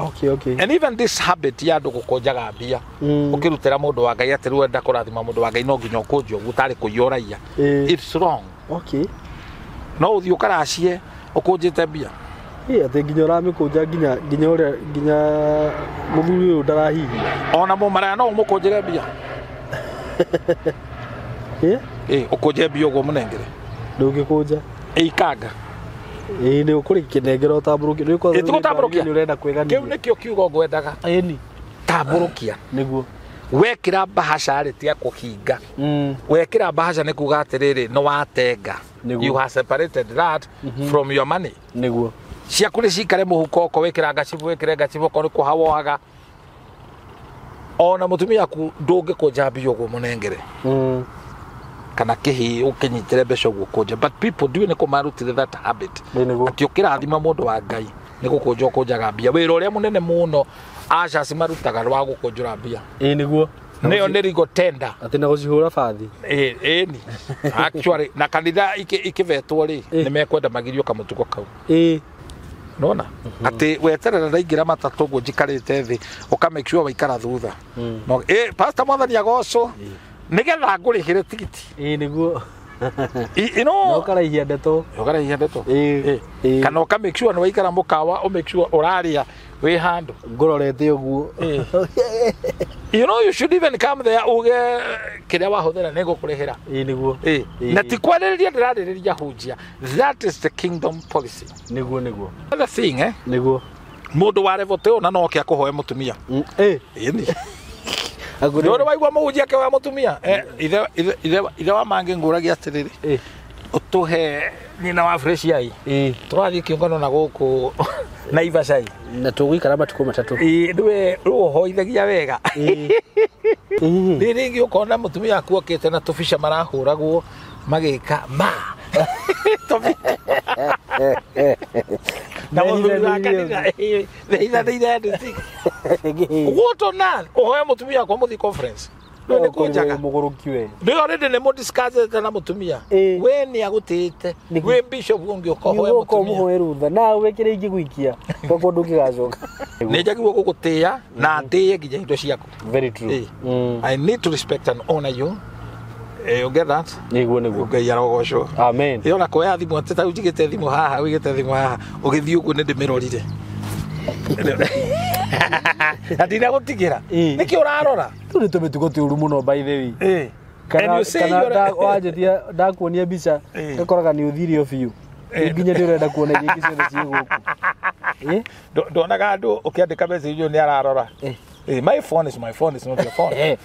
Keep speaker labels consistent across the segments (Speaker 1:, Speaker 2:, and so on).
Speaker 1: Okay.
Speaker 2: And even this habit ya andũ gũkũnjaga mbia, ũkĩrutĩra mũndũ wa Ngai atĩ rĩu enda kũrathima mũndũ wa Ngai no nginya ũkũnje ũguo tarĩ kũiya ũraiya. It's wrong. No ũthiĩ ũkaracie ũkũnjĩte mbia.
Speaker 1: Ĩ atĩ nginya ũramĩkũnja nginya nginya ũrĩa nginya mũthuri ũyũ ndarahihia.
Speaker 2: Ona mũmaraya no ũmũkũnjĩre mbia.
Speaker 1: Ĩ?
Speaker 2: Ĩ, ũkũnje mbia ũguo mũnengere.
Speaker 1: Ndũngĩkũnja.
Speaker 2: Ĩ ikanga.
Speaker 1: Ĩ nĩ ũkũrĩkĩnengera ũtambũrũkie. Nĩ
Speaker 2: Ĩ, tũgũtambũrũkia.
Speaker 1: nĩ ũrenda kwĩganithia.
Speaker 2: Kĩu nĩkĩo kiugo ngwendaga.
Speaker 1: Ĩni.
Speaker 2: Tambũrũkia.
Speaker 1: Nĩguo.
Speaker 2: Wekĩra mbahaca rĩ tia kũhinga. Wekĩra mbahaca nĩ kuga atĩrĩrĩ nĩ watenga.
Speaker 1: Nĩguo.
Speaker 2: You have separated that from your money.
Speaker 1: Nĩguo.
Speaker 2: Ciaku nĩ cikare mũhuko oko wĩkĩra ngacibũ wĩkĩre ngacibũ okorwo nĩ kũha wohaga. Ona mũtumia aku ndũngĩkũnja mbia ũguo mũnengere. Kana kĩhĩ ũkĩnyitĩre mbeca ũguo ũkũnje. But people ndiũĩ nĩ kũ marutire that habit.
Speaker 1: Ĩ nĩguo.
Speaker 2: Atĩ ũkĩrathima mũndũ wa Ngai nĩ gũkũnja ũkũnjaga mbia. Wĩra ũrĩa mũnene mũno ushers marutaga wa gũkũnjũra mbia.
Speaker 1: Ĩ nĩguo.
Speaker 2: Nĩyo nĩ legal tender.
Speaker 1: Atĩ na gũcihũra bathi.
Speaker 2: Ĩ, ĩni. Actually na kanitha ikĩvetwo rĩ nĩ mekwenda magirio kamũtugo kau.
Speaker 1: Ĩ.
Speaker 2: Nona atĩ weterera ndaingĩra matatũ ũguo njikarĩte thĩ ũka make sure waikara thutha. No ĩ pastor mwathani agocwo nĩgetha ngũrĩhĩre tigiti.
Speaker 1: Ĩ nĩguo.
Speaker 2: You know,
Speaker 1: Na ũkaraihia ndeto.
Speaker 2: ũkaraihia ndeto.
Speaker 1: Ĩ. Ĩ.
Speaker 2: Kana ũka make sure nĩ waikara mũkawa ũ make sure ũrarĩa wĩ handũ.
Speaker 1: Ngũrorete ũguo.
Speaker 2: You know you should even come there uge kĩrĩa wahũthĩra nĩ ngũkũrĩhĩra.
Speaker 1: Ĩ nĩguo.
Speaker 2: Ĩ. Na ti kwarĩrĩria ndĩrarĩrĩria hunjia. That is the kingdom policy.
Speaker 1: Nĩguo nĩguo.
Speaker 2: Other thing,
Speaker 1: Nĩguo.
Speaker 2: Mũndũ wa level ta ĩyo na no oke akũhoe mũtumia.
Speaker 1: Ĩ.
Speaker 2: Ĩni. Nĩ ũrĩ waigua mũhunjia akĩhoya mũtumia? Ithe wa mangĩ ngũragia atĩrĩrĩ.
Speaker 1: Ĩ.
Speaker 2: Ũtũhe nyina wa fresh ai.
Speaker 1: Ĩ.
Speaker 2: Tũrathiĩ kĩũngano na gũkũ Naivasha.
Speaker 1: Na tũgũikara matukũ matatũ.
Speaker 2: Ĩ, nĩwe rĩu ũhoithagia wega.
Speaker 1: Ĩ.
Speaker 2: Rĩ rĩngĩ ũkona mũtumia aku okĩte na tũbica marahũragwo magĩka ma. Tũbica. Na mũthuri wa kanitha thĩithanĩire ndĩ. What on earth? Ũhoe mũtumia wakwa mũthiĩ conference. Rĩu nĩ kũnjaga.
Speaker 1: Mũgũrũki we.
Speaker 2: Nĩ already nĩ mũdiscussĩte na mũtumia.
Speaker 1: Ĩ.
Speaker 2: We nĩ agũtĩĩte.
Speaker 1: Nĩguo.
Speaker 2: Wĩ bishop ũngĩ ũka ũhoe
Speaker 1: Nĩguo
Speaker 2: mũtumia.
Speaker 1: ũmũhoe rũtha. Nawe kĩrĩa ingĩgũikia. Gwakwa ndũngĩgacoka.
Speaker 2: Nĩ njagĩrĩirwo gũgũtĩĩa na ndĩe nginya indo ciaku.
Speaker 1: Very true.
Speaker 2: Ĩ. I need to respect and honor you. You get that?
Speaker 1: Nĩguo nĩguo.
Speaker 2: Ngai arogocwo.
Speaker 1: Amen.
Speaker 2: Ĩ ona kuoya thimũ atĩ ta rĩu njigĩte thimũ haha ũigĩte thimũ haha ũgĩthiĩ ũguo nĩ ndĩmĩrorire. Na ndinagũtigĩra.
Speaker 1: Ĩ.
Speaker 2: Nĩkĩ ũrarora?
Speaker 1: Tũ nĩ tũmĩtugo tũũru mũno by the way.
Speaker 2: Ĩ. And you say
Speaker 1: Kana
Speaker 2: you're-
Speaker 1: wanjĩtia ndakuonia mbica
Speaker 2: Ĩ.
Speaker 1: ngakoraga nĩ ũthire o biũ.
Speaker 2: Ĩ.
Speaker 1: Nginya ndĩ ũrenda kuona iria ingĩ ciothe ciĩ gũkũ. Ĩ?
Speaker 2: Ndonaga andũ ũkĩandĩka message ũyũ nĩ ararora.
Speaker 1: Ĩ.
Speaker 2: Ĩ, my phone is my phone is not your phone.
Speaker 1: Ĩ.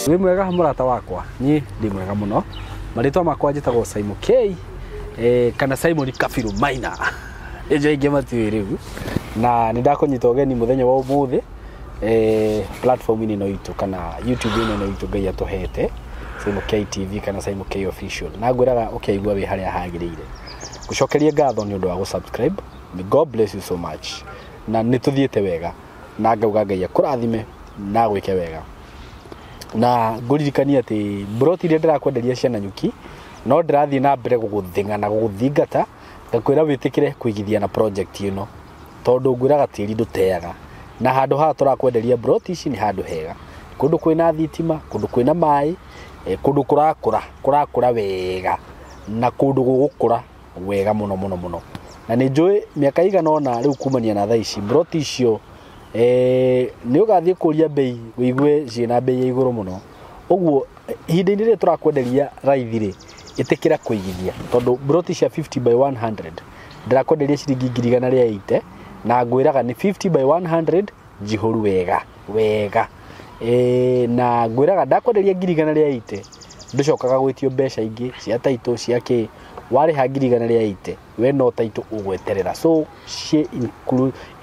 Speaker 1: Wĩ mwega mũrata wakwa, niĩ ndĩ mwega mũno. Marĩtwa makwa njĩtagwo Simon K kana Simon Kabiru Maina. Nĩnjũĩ aingĩ matiũĩ rĩu. Na nĩ ndakũnyita ũgeni mũthenya wa ũmũthĩ platform-inĩ ĩno itũ kana YouTube-inĩ ĩno itũ Ngai atũhete Simon K TV kana Simon K Official. Na ngwĩraga ũkĩigua wĩ harĩa hagĩrĩire. Ngũcokerie ngatho nĩ ũndũ wa gũ-subscribe. May God bless you so much. Na nĩ tũthiĩte wega na ngauga Ngai akũrathime na agwĩke wega. Na ngũririkanie atĩ mburoti iria ndĩrakwenderia cia Nanyuki no ndĩrathiĩ na mbere gũgũthing'a na gũgũthingata ngakwĩra wĩtĩkĩre kũigithia na project ĩno tondũ ngwĩraga tĩri ndũteaga na handũ haha tũrakwenderia mburoti ici nĩ handũ hega kũndũ kwĩna thitima kũndũ kwĩna maĩ kũndũ kũrakũra kũrakũra wega na kũndũ gũgũkũra wega mũno mũno mũno na nĩ njũĩ mĩaka igana ũna rĩu kumania na thaa ici mburoti icio nĩ ũgathiĩ kũria bei ũigue ciĩna bei ya igũrũ mũno ũguo ihinda-inĩ rĩrĩ tũrakwenderia raithi rĩ ĩtĩkĩra kũigithia tondũ mburoti cia 50 by 100 ndĩrakwenderia ciringi 180,000 na ngwĩraga nĩ 50 by 100 njihũru wega wega na ngwĩraga ndakwenderia 180,000 ndũcokaga gwĩtio mbeca ingĩ cia taitũ cia kĩ warĩha 180,000 we no taitũ ũgweterera so ciĩ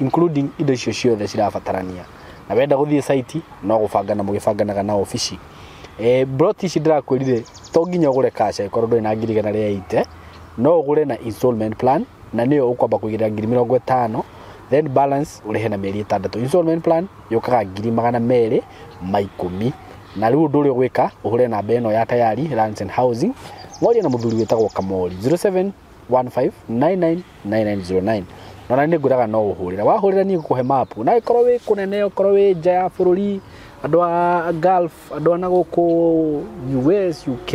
Speaker 1: including indo icio ciothe cirabatarania na wenda gũthiĩ site no gũbangana mũgĩbanganaga na obici mburoti ici ndĩrakwĩrire to nginya ũgũre cash angĩkorwo ndũrĩ na 180,000 no ũgũre na installment plan na nĩyo ũkwamba kũigĩrĩra 50,000 then balance ũrĩhe na mĩeri 6 installment plan yũkaga 210,000 Na rĩu ũndũ ũrĩa ũgwĩka ũhũre namba ĩno ya Tayari Lands and Housing, mwarie na mũthuri wĩtagwo Kamori 0715999909. Na nĩ ngwĩraga no ũhũrĩre, wahũrĩra niĩ ngũkũhe mapu, na ĩkorwo wĩ kũnene, ũkorwo wĩ nja ya bũrũri, andũ a Gulf, andũ a na gũkũ US, UK,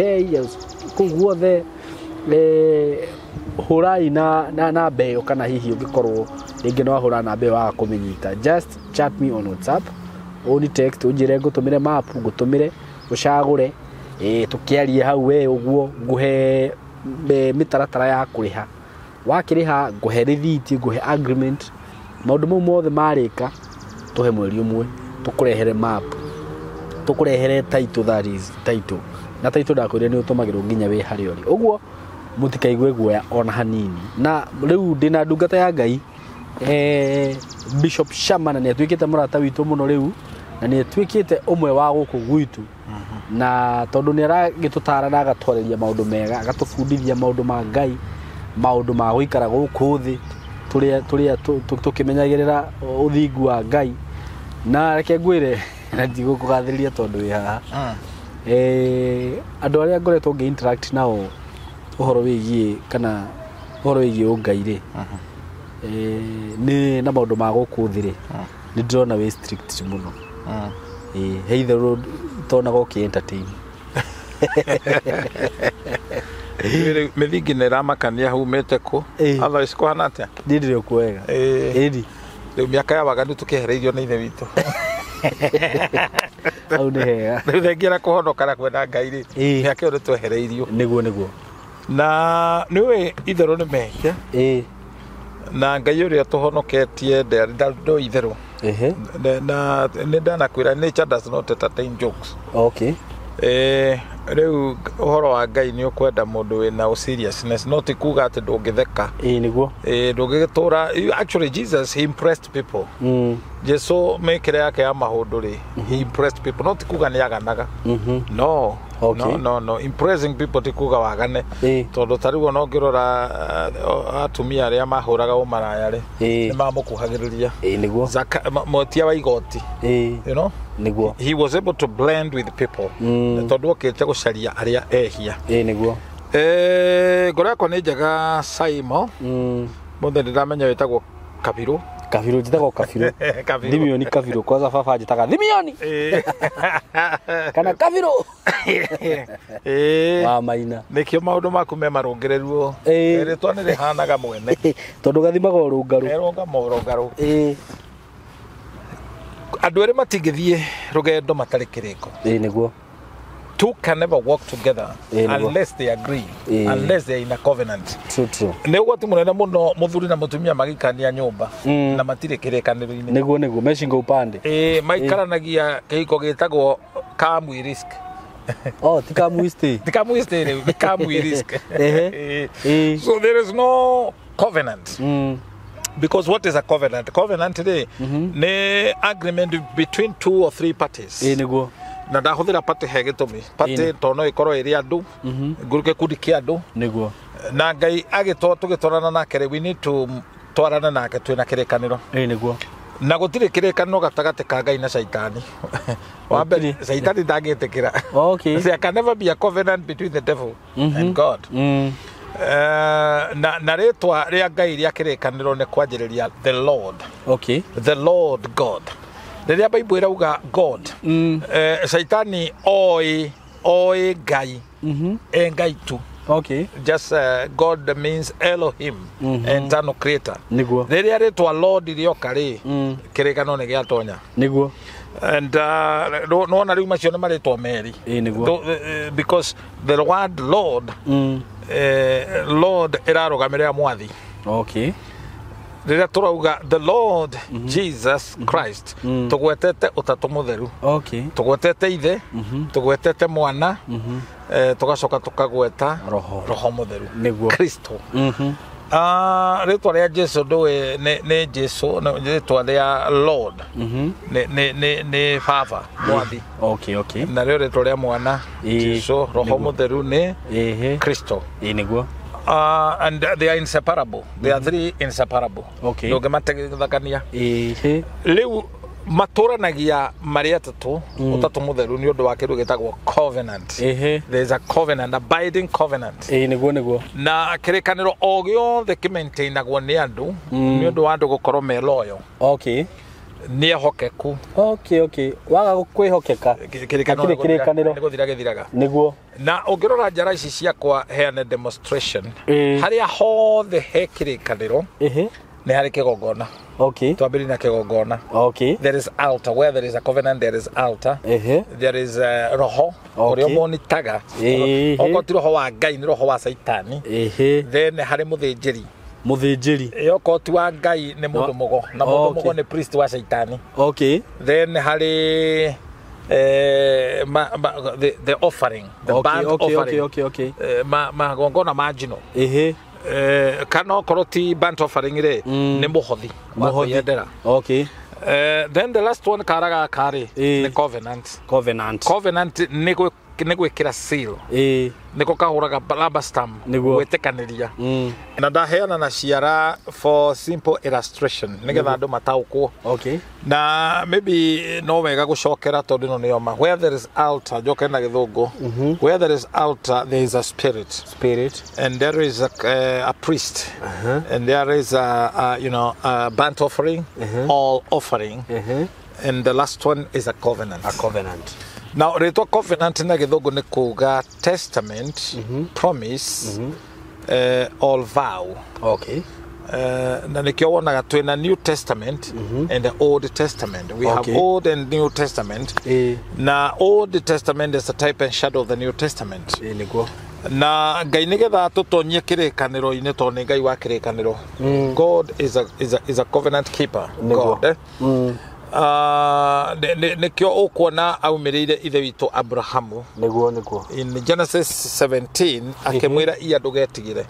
Speaker 1: kũu guothe, hũrai na namba ĩyo, kana hihi ũngĩkorwo rĩngĩ no wahũra namba ĩyo waga kũmĩnyita, just chat me on WhatsApp, ũni text ũnjĩre ngũtũmĩre mapu, ngũtũmĩre ũcagũre, tũkĩarie hau we ũguo, ngũhe mĩtaratara ya kũrĩha, wakĩrĩha ngũhe rĩthiti, ngũhe agreement, maũndũ mau mothe marĩka tũhe mweri ũmwe tũkũrehere map, tũkũrehere title, that is title, na title ndakwĩrire nĩ ũtũmagĩrwo nginya wĩ harĩa ũrĩ, ũguo mũtikaigue guoya ona hanini. Na rĩu ndĩna ndungata ya Ngai, Bishop Shama, na nĩ atuĩkĩte mũrata witũ mũno rĩu, na nĩ atuĩkĩte ũmwe wa gũkũ gwitũ, na tondũ nĩ aragĩtũtara na agatwarĩria maũndũ mega, agatũbundithia maũndũ ma Ngai, maũndũ ma gũikara gũkũ thĩ tũrĩa tũkĩmenyagĩrĩra ũthingu wa Ngai. Na reke ngwĩre, na ndigũkũgathĩrĩria tondũ wĩ haha, andũ arĩa ngoretwo ngĩ interact nao ũhoro wĩgiĩ kana ũhoro wĩgiĩ ũngai rĩ, nĩ na maũndũ ma gũkũ thĩ rĩ, nĩ ndĩrona wĩ strict mũno. He itherũ tonaga ũkĩ entertain.
Speaker 2: Mĩthingi nĩ ĩramakania humĩte kũ, otherwise kũhana atĩa?
Speaker 1: Niĩ ndĩrĩ okuo wega. Ĩni.
Speaker 2: Rĩu mĩaka ya waganu tũkĩehereirio nĩ ithe witũ.
Speaker 1: Hau nĩ hega.
Speaker 2: Rĩu thengia na kũhonoka na kwenda Ngai rĩ, mĩaka ĩyo nĩ twehereirio.
Speaker 1: Nĩguo nĩguo.
Speaker 2: Na nĩũĩ itherũ nĩ mehia. Na Ngai ũrĩa tũhonoketie ndo itherũ. Na nĩ ndanakwĩra nature does not entertain jokes.
Speaker 1: Okay.
Speaker 2: Rĩu ũhoro wa Ngai nĩ ũkwenda mũndũ wĩna seriousness, no ti kuga atĩ ndũngĩtheka.
Speaker 1: Nĩguo.
Speaker 2: Ndũngĩgĩtũra. Actually Jesus, he impressed people. Jesu mĩkĩre yake ya maũndũ rĩ, he impressed people, no ti kuga nĩ aganaga. No.
Speaker 1: Okay.
Speaker 2: No. Impressing people ti kuga wagane. Tondũ ta rĩu ona ũngĩrora atumia arĩa mahũraga ũmaraya rĩ, nĩ mamũkuhagĩrĩria.
Speaker 1: Nĩguo.
Speaker 2: Mwetia wa igoti. You know?
Speaker 1: Nĩguo.
Speaker 2: He was able to blend with people. Tondũ okĩte gũcaria arĩa ehia.
Speaker 1: Nĩguo.
Speaker 2: Ngoro yakwa nĩ njega Saimo. Mũthĩ ndĩramenya wĩtagwo Kabiru.
Speaker 1: Kabiru, njĩtagwo Kabiru. Thimioni Kabiru, kwanza baba njĩtaga Thimioni. Kana Kabiru. Wa maina.
Speaker 2: Nĩkĩo maũndũ maku me marũngĩrĩru. Rĩtwa nĩ rĩhanaga mwene.
Speaker 1: Tondũ gathimaga ũrũngarũ.
Speaker 2: Erũnga mũrũngarũ. Andũ erĩ matingĩthiĩ rũgendo matarĩ kĩrĩko.
Speaker 1: Nĩguo.
Speaker 2: Two can never work together unless they agree, unless they are in a covenant.
Speaker 1: True, true.
Speaker 2: Nĩ ũgwati mũnene mũno mũthuri na mũtumia magĩikania nyũmba na matirĩ kĩrĩkanĩro-inĩ.
Speaker 1: Nĩguo nĩguo, mecingo upande.
Speaker 2: Maikaranagia kĩhiko gĩtagwo come we risk.
Speaker 1: Oh, ti come we stay.
Speaker 2: Ti come we stay rĩu, nĩ come we risk. So there is no covenant. Because what is a covenant? Covenant today nĩ agreement between two or three parties.
Speaker 1: Nĩguo.
Speaker 2: Na ndahũthĩra party he gĩtũmi. Party to no ĩkorwo ĩrĩ andũ, nguruke kundi kĩa andũ.
Speaker 1: Nĩguo.
Speaker 2: Na Ngai agĩtwo tũgĩtwarana nake rĩ, we need to twarane nake twĩna kĩrĩkanĩro.
Speaker 1: Nĩguo.
Speaker 2: Na gũtirĩ kĩrĩkanĩro gatagatĩ ka Ngai na Shaitani. Wa mbere, Shaitani ndangĩtĩkĩra.
Speaker 1: Okay.
Speaker 2: There can never be a covenant between the devil and God. Na rĩtwa rĩa Ngai rĩa kĩrĩkanĩro nĩ kwanjĩrĩria the Lord.
Speaker 1: Okay.
Speaker 2: The Lord God. Rĩrĩa Bible ĩrauga God, Shaitani oĩ Ngai, e Ngai tu.
Speaker 1: Okay.
Speaker 2: Just God means Elohim, eternal creator.
Speaker 1: Nĩguo.
Speaker 2: Rĩrĩa rĩtwa Lord rĩoka rĩ, kĩrĩkanĩro nĩ gĩatonya.
Speaker 1: Nĩguo.
Speaker 2: And nĩwona rĩu macio nĩ marĩtwa merĩ.
Speaker 1: Nĩguo.
Speaker 2: Because the word Lord, Lord ĩrarũgamĩrĩra mwathi.
Speaker 1: Okay.
Speaker 2: Rĩrĩa tũrauga the Lord Jesus Christ, tũgwetete ũtatũ mũtheru.
Speaker 1: Okay.
Speaker 2: Tũgwetete ithe, tũgwetete mwana, tũgacoka tũkagweta roho mũtheru.
Speaker 1: Nĩguo.
Speaker 2: Kristo. Rĩtwa rĩa Jesu ndũĩ nĩ Jesu, rĩtwa rĩa Lord nĩ baba mwathi.
Speaker 1: Okay, okay.
Speaker 2: Narĩo rĩtwa rĩa mwana Jesu, roho mũtheru nĩ Kristo.
Speaker 1: Nĩguo.
Speaker 2: And they are inseparable. They are three inseparable.
Speaker 1: Okay.
Speaker 2: Ndũngĩmateithania.
Speaker 1: Rĩu
Speaker 2: Matũranagia marĩ atatũ, ũtatũ mũtheru, nĩ ũndũ wa kĩndũ gĩtagwo covenant. There is a covenant, abiding covenant.
Speaker 1: Ĩĩ, nĩguo nĩguo.
Speaker 2: Na kĩrĩkanĩro o gĩothe kĩmaintainagwo nĩ andũ nĩ ũndũ wa andũ gũkorwo me loyal, nĩ ehokeku.
Speaker 1: Okay, waga kwĩhokeka,
Speaker 2: Kĩrĩkanĩro
Speaker 1: hatirĩ kĩrĩkanĩro.
Speaker 2: nĩ gũthira gĩthiraga. Na ũngĩrora njara ici ciakwa heane demonstration, harĩa hothe he kĩrĩkanĩro nĩ harĩ kĩgongona. Twambĩrĩrie na kĩgongona. There is altar. Where there is a covenant, there is altar. There is roho ũrĩa ũmonitaga. Okorwo ti roho wa Ngai, nĩ roho wa Caitani. Then harĩ mũthĩnjĩri.
Speaker 1: Mũthĩnjĩri.
Speaker 2: Ĩ, okorwo ti wa Ngai, nĩ mũndũ mũgo, na mũndũ mũgo nĩ priest wa Caitani. Then harĩ the offering, the burnt offering. Magongona ma njino. Kana okorwo ti burnt offering rĩ, nĩ mũhothi wa
Speaker 1: Mũhothi.
Speaker 2: kwĩyendera. Then the last one, kara gaka rĩ, nĩ covenant.
Speaker 1: Covenant.
Speaker 2: Covenant nĩ gwĩkĩra seal, nĩko kahũraga rubber stamp, gwĩtĩkanĩria. Na ndaheana na ciara for simple illustration nĩgetha andũ mataũkwo. Na maybe no wega gũcokera tondũ ĩno nĩyo ma. Where there is altar, njoke na Gĩthũngũ, where there is altar, there is a spirit.
Speaker 1: Spirit.
Speaker 2: And there is a priest, and there is a you know a burnt offering, all offering, and the last one is a covenant.
Speaker 1: A covenant.
Speaker 2: Now, rĩtwa covenant na Gĩthũngũ nĩ kuga testament, promise, or vow. Na nĩkĩo wonaga twĩna New Testament and the Old Testament. We have Old and New Testament. Na Old Testament is a type and shadow of the New Testament.
Speaker 1: Ĩĩ, nĩguo.
Speaker 2: Na Ngai nĩgetha tũtonyie kĩrĩkanĩro-inĩ, tondũ nĩ Ngai wa kĩrĩkanĩro. God is a covenant keeper. God, eh? Nĩkĩo ũkuona aumĩrĩire ithe witũ Abrahamu
Speaker 1: Nĩguo nĩguo.
Speaker 2: in Genesis 17 akĩmwĩra, "Iya, ndũgetigĩre,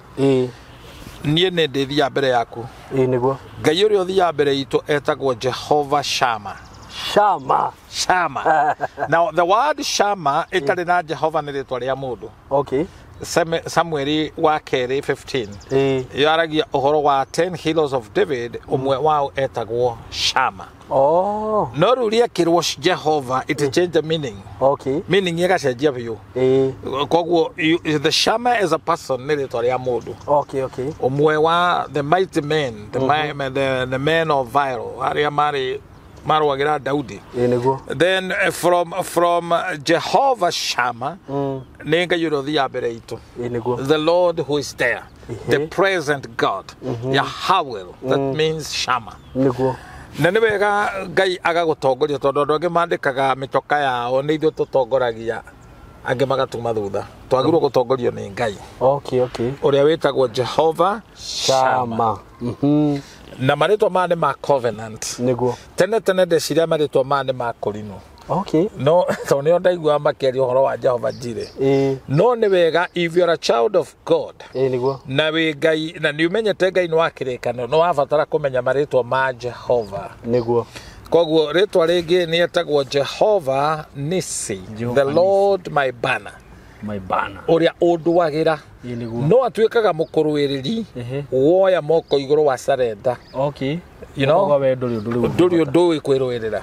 Speaker 2: niĩ nĩ ndĩthiaga mbere yaku."
Speaker 1: Ĩĩ, nĩguo.
Speaker 2: Ngai ũrĩa ũthiaga mbere itũ etagwo Jehova Shama.
Speaker 1: Shama.
Speaker 2: Shama. Now, the word Shama ĩtarĩ na Jehova nĩ rĩtwa rĩa mũndũ. Samueli wa kerĩ 15 yaragia ũhoro wa 10 heroes of David, ũmwe wao etagwo Shama. No rĩu rĩekĩrwo Jehova, it change the meaning. Meaning ĩgacenjia biũ. Koguo the Shama as a person nĩ rĩtwa rĩa mũndũ ũmwe wa the mighty men, the men of valor arĩa marĩ marũagĩra Daudi.
Speaker 1: Ĩĩ, nĩguo.
Speaker 2: Then from Jehovah Shama nĩ Ngai ũrĩa ũthiaga mbere itũ,
Speaker 1: Ĩĩ, nĩguo.
Speaker 2: The Lord who is there, the present God, Yahweh, that means Shama. Na nĩ wega Ngai agagũtongoria, tondũ andũ angĩ mandĩkaga mĩtoka yao, nĩ ithuĩ tũtongoragia, angĩ magatuma thutha. Twagĩrĩirwo gũtongorio nĩ Ngai ũrĩa wĩtagwo Jehova Shama.
Speaker 1: Shama.
Speaker 2: Na marĩtwa maya nĩ ma covenant. Tene tene ndeciria marĩtwa maya nĩ ma kũrinũ, no tondũ nĩo ndaiguaga makĩaria ũhoro wa Jehova Jireh. No nĩ wega, if you are a child of God,
Speaker 1: Ĩĩ, nĩguo.
Speaker 2: na wĩ Ngai na nĩ ũmenyete Ngai nĩ wa kĩrĩkanĩro, nĩ wabatara kũmenya marĩtwa ma Jehova. Koguo rĩtwa rĩngĩ nĩ etagwo Jehova Nisi,
Speaker 1: Jehova
Speaker 2: the
Speaker 1: Nisi.
Speaker 2: Lord my banner.
Speaker 1: My banner.
Speaker 2: Ũrĩa ũndwagĩra.
Speaker 1: Ĩĩ, nĩguo.
Speaker 2: No atuĩkaga mũkũrũĩrĩri woya moko igũrũ wa sarenda.
Speaker 1: Ũkauga we ndũrĩ ũndũ rĩu.
Speaker 2: Ndũrĩ ũndũ ũĩ kwĩrũĩrĩra.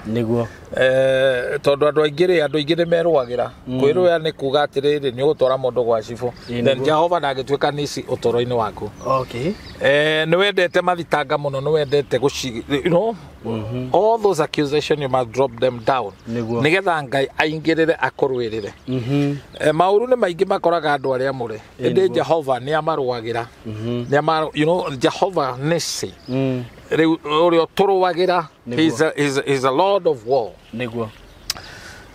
Speaker 2: Tondũ andũ aingĩ rĩ, andũ aingĩ nĩ merũagĩra. Kwĩrũĩra nĩ kuga atĩrĩrĩ, nĩ ũgũtwara mũndũ gwa cibũ. Then Jehova ndangĩtuĩka nisi ũtũũro-inĩ waku. Nĩ wendete mathitanga mũno, nĩ wendete gũci all those accusation, you must drop them down nĩgetha Ngai aingĩrĩre akũrũĩrĩre. Maũru nĩ maingĩ makoraga andũ arĩa amũre, ĩndĩ Jehova nĩ amarũagĩra. Nĩ ama Jehova Nisi, rĩu ũrĩa ũtũrũagĩra. He's a Lord of war.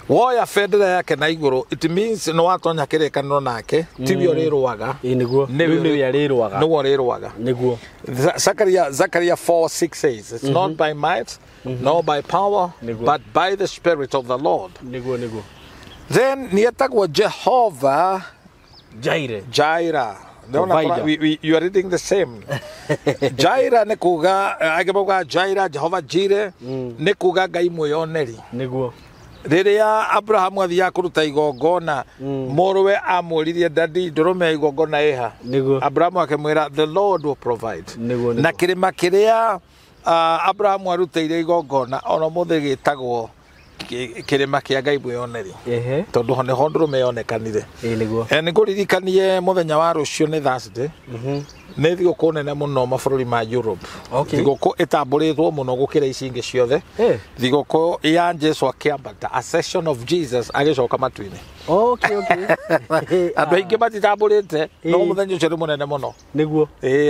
Speaker 2: Woya bendera yake na igũrũ, it means nĩ watonya kĩrĩkanĩro nake, tiwe ũrĩrũaga.
Speaker 1: Ĩĩ, nĩguo.
Speaker 2: Nĩwe
Speaker 1: Rĩu nĩwe arĩrũaga.
Speaker 2: Nĩwe ũrĩrũaga. Zechariah 4:6 says, "It's not by might, nor by power, but by the Spirit of the Lord."
Speaker 1: Nĩguo nĩguo.
Speaker 2: Then nĩetagwo Jehovah
Speaker 1: Jireh.
Speaker 2: Jireh. Ndĩrona
Speaker 1: Provider.
Speaker 2: You are reading the same. Jireh nĩ kuga, angĩ mauga Jireh, Jehovah Jireh, nĩ kuga Ngai mwĩyoneri. Rĩrĩa Abrahamu athiaga kũruta igongona, mũrũwe amũririe, "Daddy, ndũrũme ya igongona ĩha?" Abrahamu akĩmwĩra, "The Lord will provide."
Speaker 1: Nĩguo.
Speaker 2: Na kĩrĩma kĩrĩa Abrahamu arutĩire igongona ona mũthĩ gĩtagwo kĩrĩma kĩa Ngai mwĩyoneri tondũ ho nĩho ndũrũme yonekanire. Nĩ ngũririkanie mũthenya wa rũciũ nĩ Thursday. Nĩ thigũkũ nene mũno mabũrũri ma Europe. Thigũkũ ĩtambũrĩtwo mũno gũkĩra ici ingĩ ciothe. Thigũkũ ya Jesu akĩambata, ascension of Jesus agĩcoka matu-inĩ.
Speaker 1: Okay.
Speaker 2: Andũ aingĩ matitambũrĩte no mũthenya ũcio nĩ mũnene mũno.
Speaker 1: Nĩguo.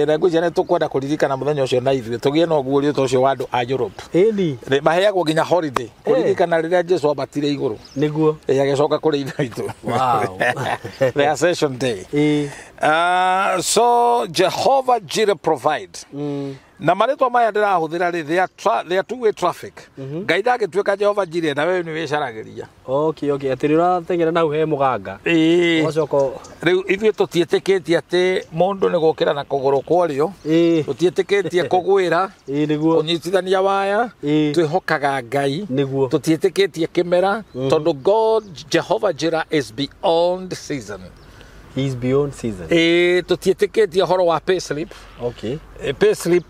Speaker 2: Na ngwĩciria nĩ tũkwenda kũririkana mũthenya ũcio na ithuĩ tũgĩe na ũguũrio ta ũcio wa andũ a Europe.
Speaker 1: Ĩni.
Speaker 2: Maheagwo nginya holiday kũririkana rĩrĩa Jesu ambatire igũrũ.
Speaker 1: Nĩguo.
Speaker 2: Agĩcoka kũrĩ ithe witũ.
Speaker 1: Wow.
Speaker 2: The ascension day. So Jehovah Jireh provide. Na marĩtwa maya ndĩrahũthĩra rĩ, they are two-way traffic. Ngai ndangĩtuĩka Jehovah Jireh na wewe nĩ wĩcaragĩria.
Speaker 1: Okay. Atĩ rĩ ũrateng'era na hau he mũganga. Ũgacoka
Speaker 2: Rĩu ithuĩ tũtiĩtĩkĩtie atĩ mũndũ nĩ gũkĩra na kũgũrũ kwa ũrĩo. Tũtiĩtĩkĩtie kũgwĩra.
Speaker 1: Nĩguo.
Speaker 2: Kũnyitithania waya. Twĩhokaga Ngai.
Speaker 1: Nĩguo.
Speaker 2: Tũtiĩtĩkĩtie kĩmera tondũ God Jehovah Jireh is beyond season.
Speaker 1: He is beyond season.
Speaker 2: Tũtiĩtĩkĩtie ũhoro wa pay slip.
Speaker 1: Okay.
Speaker 2: Pay slip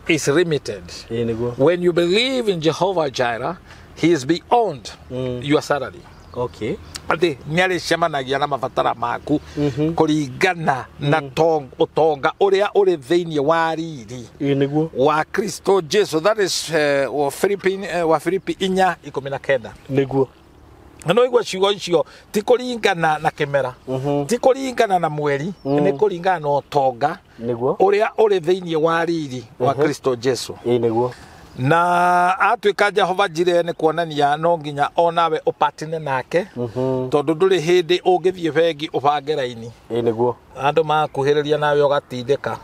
Speaker 2: is limited.
Speaker 1: Nĩguo.
Speaker 2: When you believe in Jehovah Jireh, he is beyond your salary.
Speaker 1: Okay.
Speaker 2: Atĩ nĩ arĩcemanagia na mabatara maku kũringana na ũtonga ũrĩa ũrĩ thĩinĩ wa riri
Speaker 1: Nĩguo.
Speaker 2: wa Kristo Jesu. That is wa Filipi 4:19.
Speaker 1: Nĩguo.
Speaker 2: No igua ciugo icio ti kũringana na kĩmera, ti kũringana na mweri, nĩ kũringana na ũtonga
Speaker 1: Nĩguo.
Speaker 2: ũrĩa ũrĩ thĩinĩ wa riri wa Kristo Jesu.
Speaker 1: Nĩguo.
Speaker 2: Na atuĩka Jehovah Jireh nĩ kuonania no nginya onawe ũpatine nake tondũ ndũrĩ hĩndĩ ũngĩthiĩ bengi ũbange raini.
Speaker 1: Nĩguo.
Speaker 2: Andũ makuhĩrĩria nawe ũgatindĩka.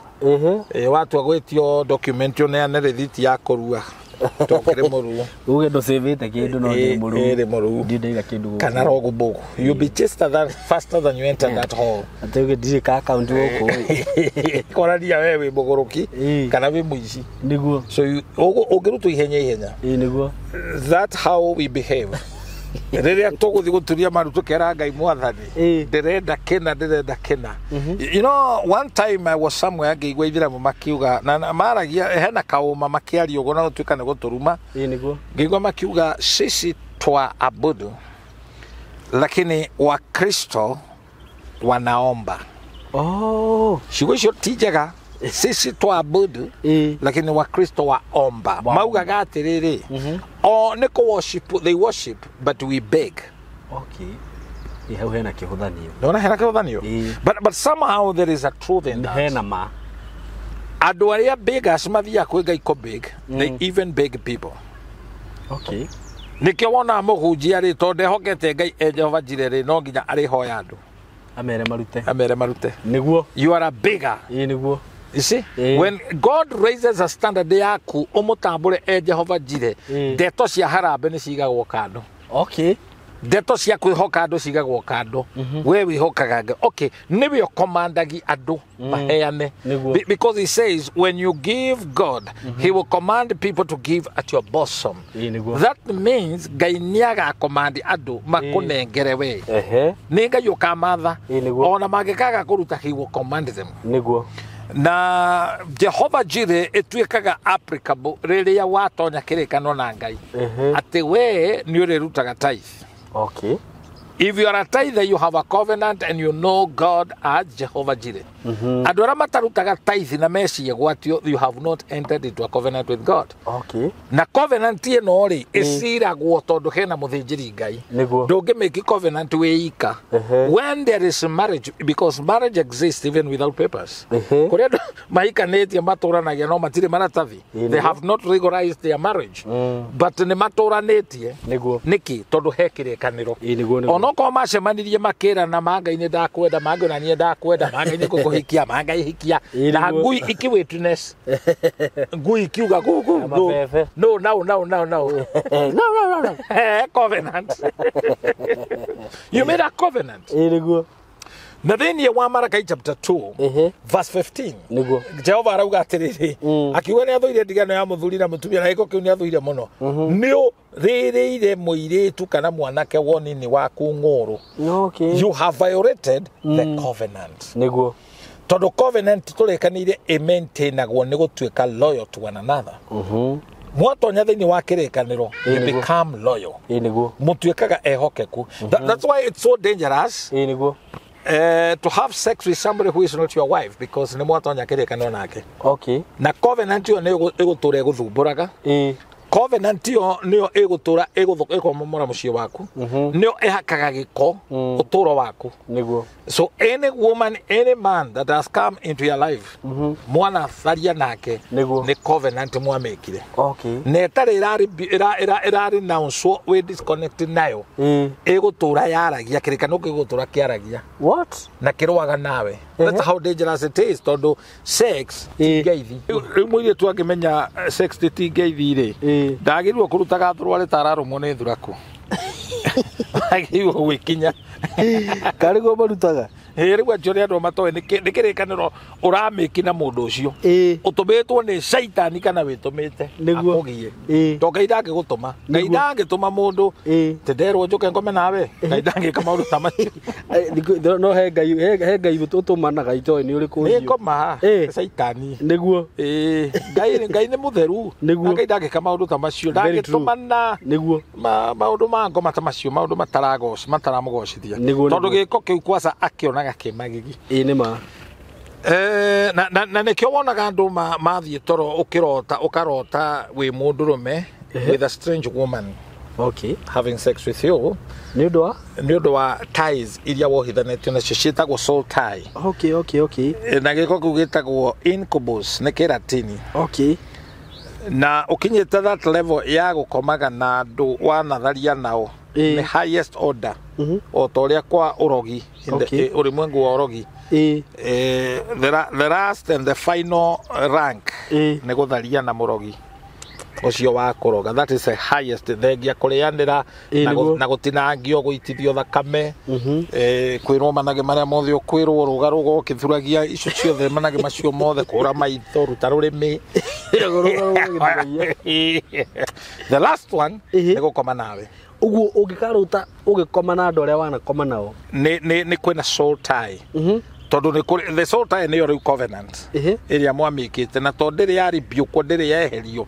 Speaker 2: Watua gwĩtio document ũneane rĩthiti ya kũrua tokere mũruo.
Speaker 1: Uge ndũcĩvĩte kĩndũ no ndĩ mũruo.
Speaker 2: Ndĩ mũruo.
Speaker 1: Ndirĩ ndaiga kĩndũ gũkũ.
Speaker 2: Kana logbook. You'll be chased faster than you enter that hall.
Speaker 1: Atĩ uge ndirĩ ka account gũkũ.
Speaker 2: Konania we wĩ mũgũrũki kana wĩ mũici.
Speaker 1: Nĩguo.
Speaker 2: So ũngĩrutwo ihenya ihenya.
Speaker 1: Nĩguo.
Speaker 2: That's how we behave. Rĩrĩa tũgũthiĩ gũturia maru tũkera Ngai mwathani ndĩrenda kĩna ndĩrenda kĩna. You know, one time I was somewhere ngĩigua ithiramu makiuga na maragia hena kaũma makĩaria ũguo na gũtuĩka nĩ gũtũruma.
Speaker 1: Nĩguo.
Speaker 2: Ngĩigua makiuga sisi twaabudu lakini Wakristo wanaomba.
Speaker 1: Oh.
Speaker 2: Ciugo icio ti njega. Sisi twaabudu lakini Wakristo waomba. Maugaga atĩrĩrĩ, o nĩ kũ worship, they worship but we beg.
Speaker 1: Okay. Hau hena kĩhũthanio.
Speaker 2: Nĩwona hena kĩhũthanio? But somehow there is a truth in that.
Speaker 1: Hena ma.
Speaker 2: Andũ arĩa beggars mathiaga kwĩ Ngai kũ beg, they even beg people.
Speaker 1: Okay.
Speaker 2: Nĩkĩo wonaga mũhunjia rĩ, tondũ ndehokete Ngai e Jehovah Jireh rĩ, no nginya arĩhoya andũ.
Speaker 1: Amere marute.
Speaker 2: Amere marute.
Speaker 1: Nĩguo.
Speaker 2: You are a beggar.
Speaker 1: Nĩguo.
Speaker 2: You see, when God raises a standard yaku ũmũtambũre e Jehovah Jireh, ndeto cia harambee nĩ cigagwo kando.
Speaker 1: Okay.
Speaker 2: Ndeto cia kwĩhoka andũ cigagwo kando. We wĩhokaga Ngai. Okay, nĩwe ũkomandagi andũ maheane. Because he says when you give God, he will command people to give at your bosom. That means Ngai nĩagakomandi andũ makũnengere we. Nĩ Ngai ũkamatha. Ona mangĩkaga kũruta, he will command them.
Speaker 1: Nĩguo.
Speaker 2: Na Jehovah Jireh ĩtuĩkaga applicable rĩrĩa watonya kĩrĩkano na Ngai. Atĩ we nĩ ũrĩrutaga tithe.
Speaker 1: Okay.
Speaker 2: If you are a tither, you have a covenant and you know God as Jehovah Jireh. Andũ arĩa matarutaga tithe na meciĩ gwatio, you have not entered into a covenant with God.
Speaker 1: Okay.
Speaker 2: Na covenant ĩno rĩ, ĩciragwo tondũ hena mũthĩnjĩri Ngai. Ndũngĩmake covenant wĩ ika. When there is marriage, because marriage exists even without papers. Kũrĩa andũ mahikanĩtie matũranagia no matirĩ maratathi. They have not legalized their marriage. But nĩ matũranĩtie. Nĩkĩ? Tondũ he kĩrĩkanĩro. Ona okorwo macemanirie makĩrana ma Ngai nĩ ndakwenda, ma Ngai ona niĩ ndakwenda, ma Ngai nĩ ngũkũhikia, ma Ngai hikia. Na ngui iki witness. Ngui ikiuga gugu. No, no, no, no, no.
Speaker 1: No, no, no, no.
Speaker 2: Covenant. You made a covenant.
Speaker 1: Nĩguo.
Speaker 2: Na thĩinĩ wa Malachi chapter 2 verse 15.
Speaker 1: Nĩguo.
Speaker 2: Jehova arauga atĩrĩrĩ, akiuga nĩ athũire ndigano ya mũthuri na mũtumia na gĩko kĩu nĩ athũire mũno. Nĩ ũrĩrĩire mũirĩtu kana mwanake wonini waku ng'ũrũ.
Speaker 1: Okay.
Speaker 2: You have violated the covenant.
Speaker 1: Nĩguo.
Speaker 2: Tondũ covenant tũrĩkanĩire ĩmaintainagwo nĩ gũtuĩka loyal to one another. Mwatonya thĩinĩ wa kĩrĩkanĩro, you become loyal.
Speaker 1: Ĩĩ nĩguo.
Speaker 2: Mũtuĩkaga ehokeku. That's why it's so dangerous.
Speaker 1: Ĩĩ nĩguo.
Speaker 2: To have sex with somebody who is not your wife, because nĩ mwatonya kĩrĩkanĩro nake.
Speaker 1: Okay.
Speaker 2: Na covenant ĩyo nĩ ĩgũtũra ĩgũthumbũraga.
Speaker 1: Ĩĩ.
Speaker 2: Covenant ĩyo nĩyo ĩgũtũra ĩkũmomora mũciĩ waku. Nĩyo ĩhakaga gĩko ũtũro waku.
Speaker 1: Nĩguo.
Speaker 2: So any woman, any man that has come into your life, mwana tharia nake,
Speaker 1: nĩguo,
Speaker 2: nĩ covenant mwamĩkire.
Speaker 1: Okay.
Speaker 2: Na ĩtarĩ ĩrarĩ naũcwo wĩ disconnected nayo. Ĩgũtũra yaragia, kĩrĩkanĩro gĩgũtũra kĩaragia.
Speaker 1: What?
Speaker 2: Na kĩrũaga nawe. That's how dangerous it is, tondũ sex ti ngeithi. Rĩu mũirĩtu angĩmenya sex ti ngeithi rĩ, ndagĩrĩirwo kũrutaga thuruarĩ ta ararũmwo nĩ thuraku. Agĩrĩirwo gwĩkinya.
Speaker 1: Karĩ guo marutaga?
Speaker 2: Ĩĩ, rĩu acio nĩ andũ matoĩ nĩ kĩrĩkanĩro ũramĩki na mũndũ ũcio. Ũtũmĩtwo nĩ caitani kana wĩtũmĩte akũgie. To Ngai ndangĩgũtũma. Ngai ndangĩtũma mũndũ tĩ nderwo njũke ngome nawe. Ngai ndangĩka maũndũ ta macio.
Speaker 1: No he Ngai, he Ngai ũtũmanaga itoĩ nĩ ũrĩkũ ũcio?
Speaker 2: Nĩ ngoma, caitani.
Speaker 1: Nĩguo.
Speaker 2: Ĩĩ, Ngai nĩ mũtheru.
Speaker 1: Nĩguo.
Speaker 2: Ngai ndangĩka maũndũ ta macio. Ndangĩtũmana
Speaker 1: nĩguo
Speaker 2: maũndũ ma ngoma ta macio, maũndũ mataramũgocithia. Tondũ gĩko kĩu kwaca akĩonaga kĩmagigi.
Speaker 1: Ĩĩ nĩ ma.
Speaker 2: Na nĩkĩo wonaga andũ mathiĩ toro ũkĩrota, ũkarota wĩ mũndũrũme with a strange woman.
Speaker 1: Okay.
Speaker 2: Having sex with you.
Speaker 1: Nĩ ũndũ wa?
Speaker 2: Nĩ ũndũ wa ties iria wohithanĩtio nacio ciĩtagwo soul tie.
Speaker 1: Okay, okay, okay.
Speaker 2: Na gĩko kĩu gĩtagwo incubus, nĩ kĩratini.
Speaker 1: Okay.
Speaker 2: Na ũkinyĩte that level ya gũkomaga na andũ wanatharia nao, nĩ highest order. O ta ũrĩa kwa ũrogi, ũrĩmwengu wa ũrogi. The last and the final rank nĩ gũtharia na mũrogi ũcio wa kũroga. That is the highest. Thengia kũrĩanĩra na gũtinangio, gũitithio thakame, kwĩrwo manage marĩa mothe ũkwĩrwo, rũgarũga ũkĩthuragia, icio ciothe manage macio mothe, kũra maitho, ruta rũrĩmĩ. The last one nĩ gũkoma nawe.
Speaker 1: Ũguo ũngĩkarũta ũgĩkoma na andũ arĩa wanakoma nao,
Speaker 2: nĩ kwĩna soul tie. Tondũ nĩ kũrĩ the soul tie nĩyo rĩu covenant ĩrĩa mwamĩkĩte, na tondũ ndĩrĩ yaribiũkwo, ndĩrĩ yeherio,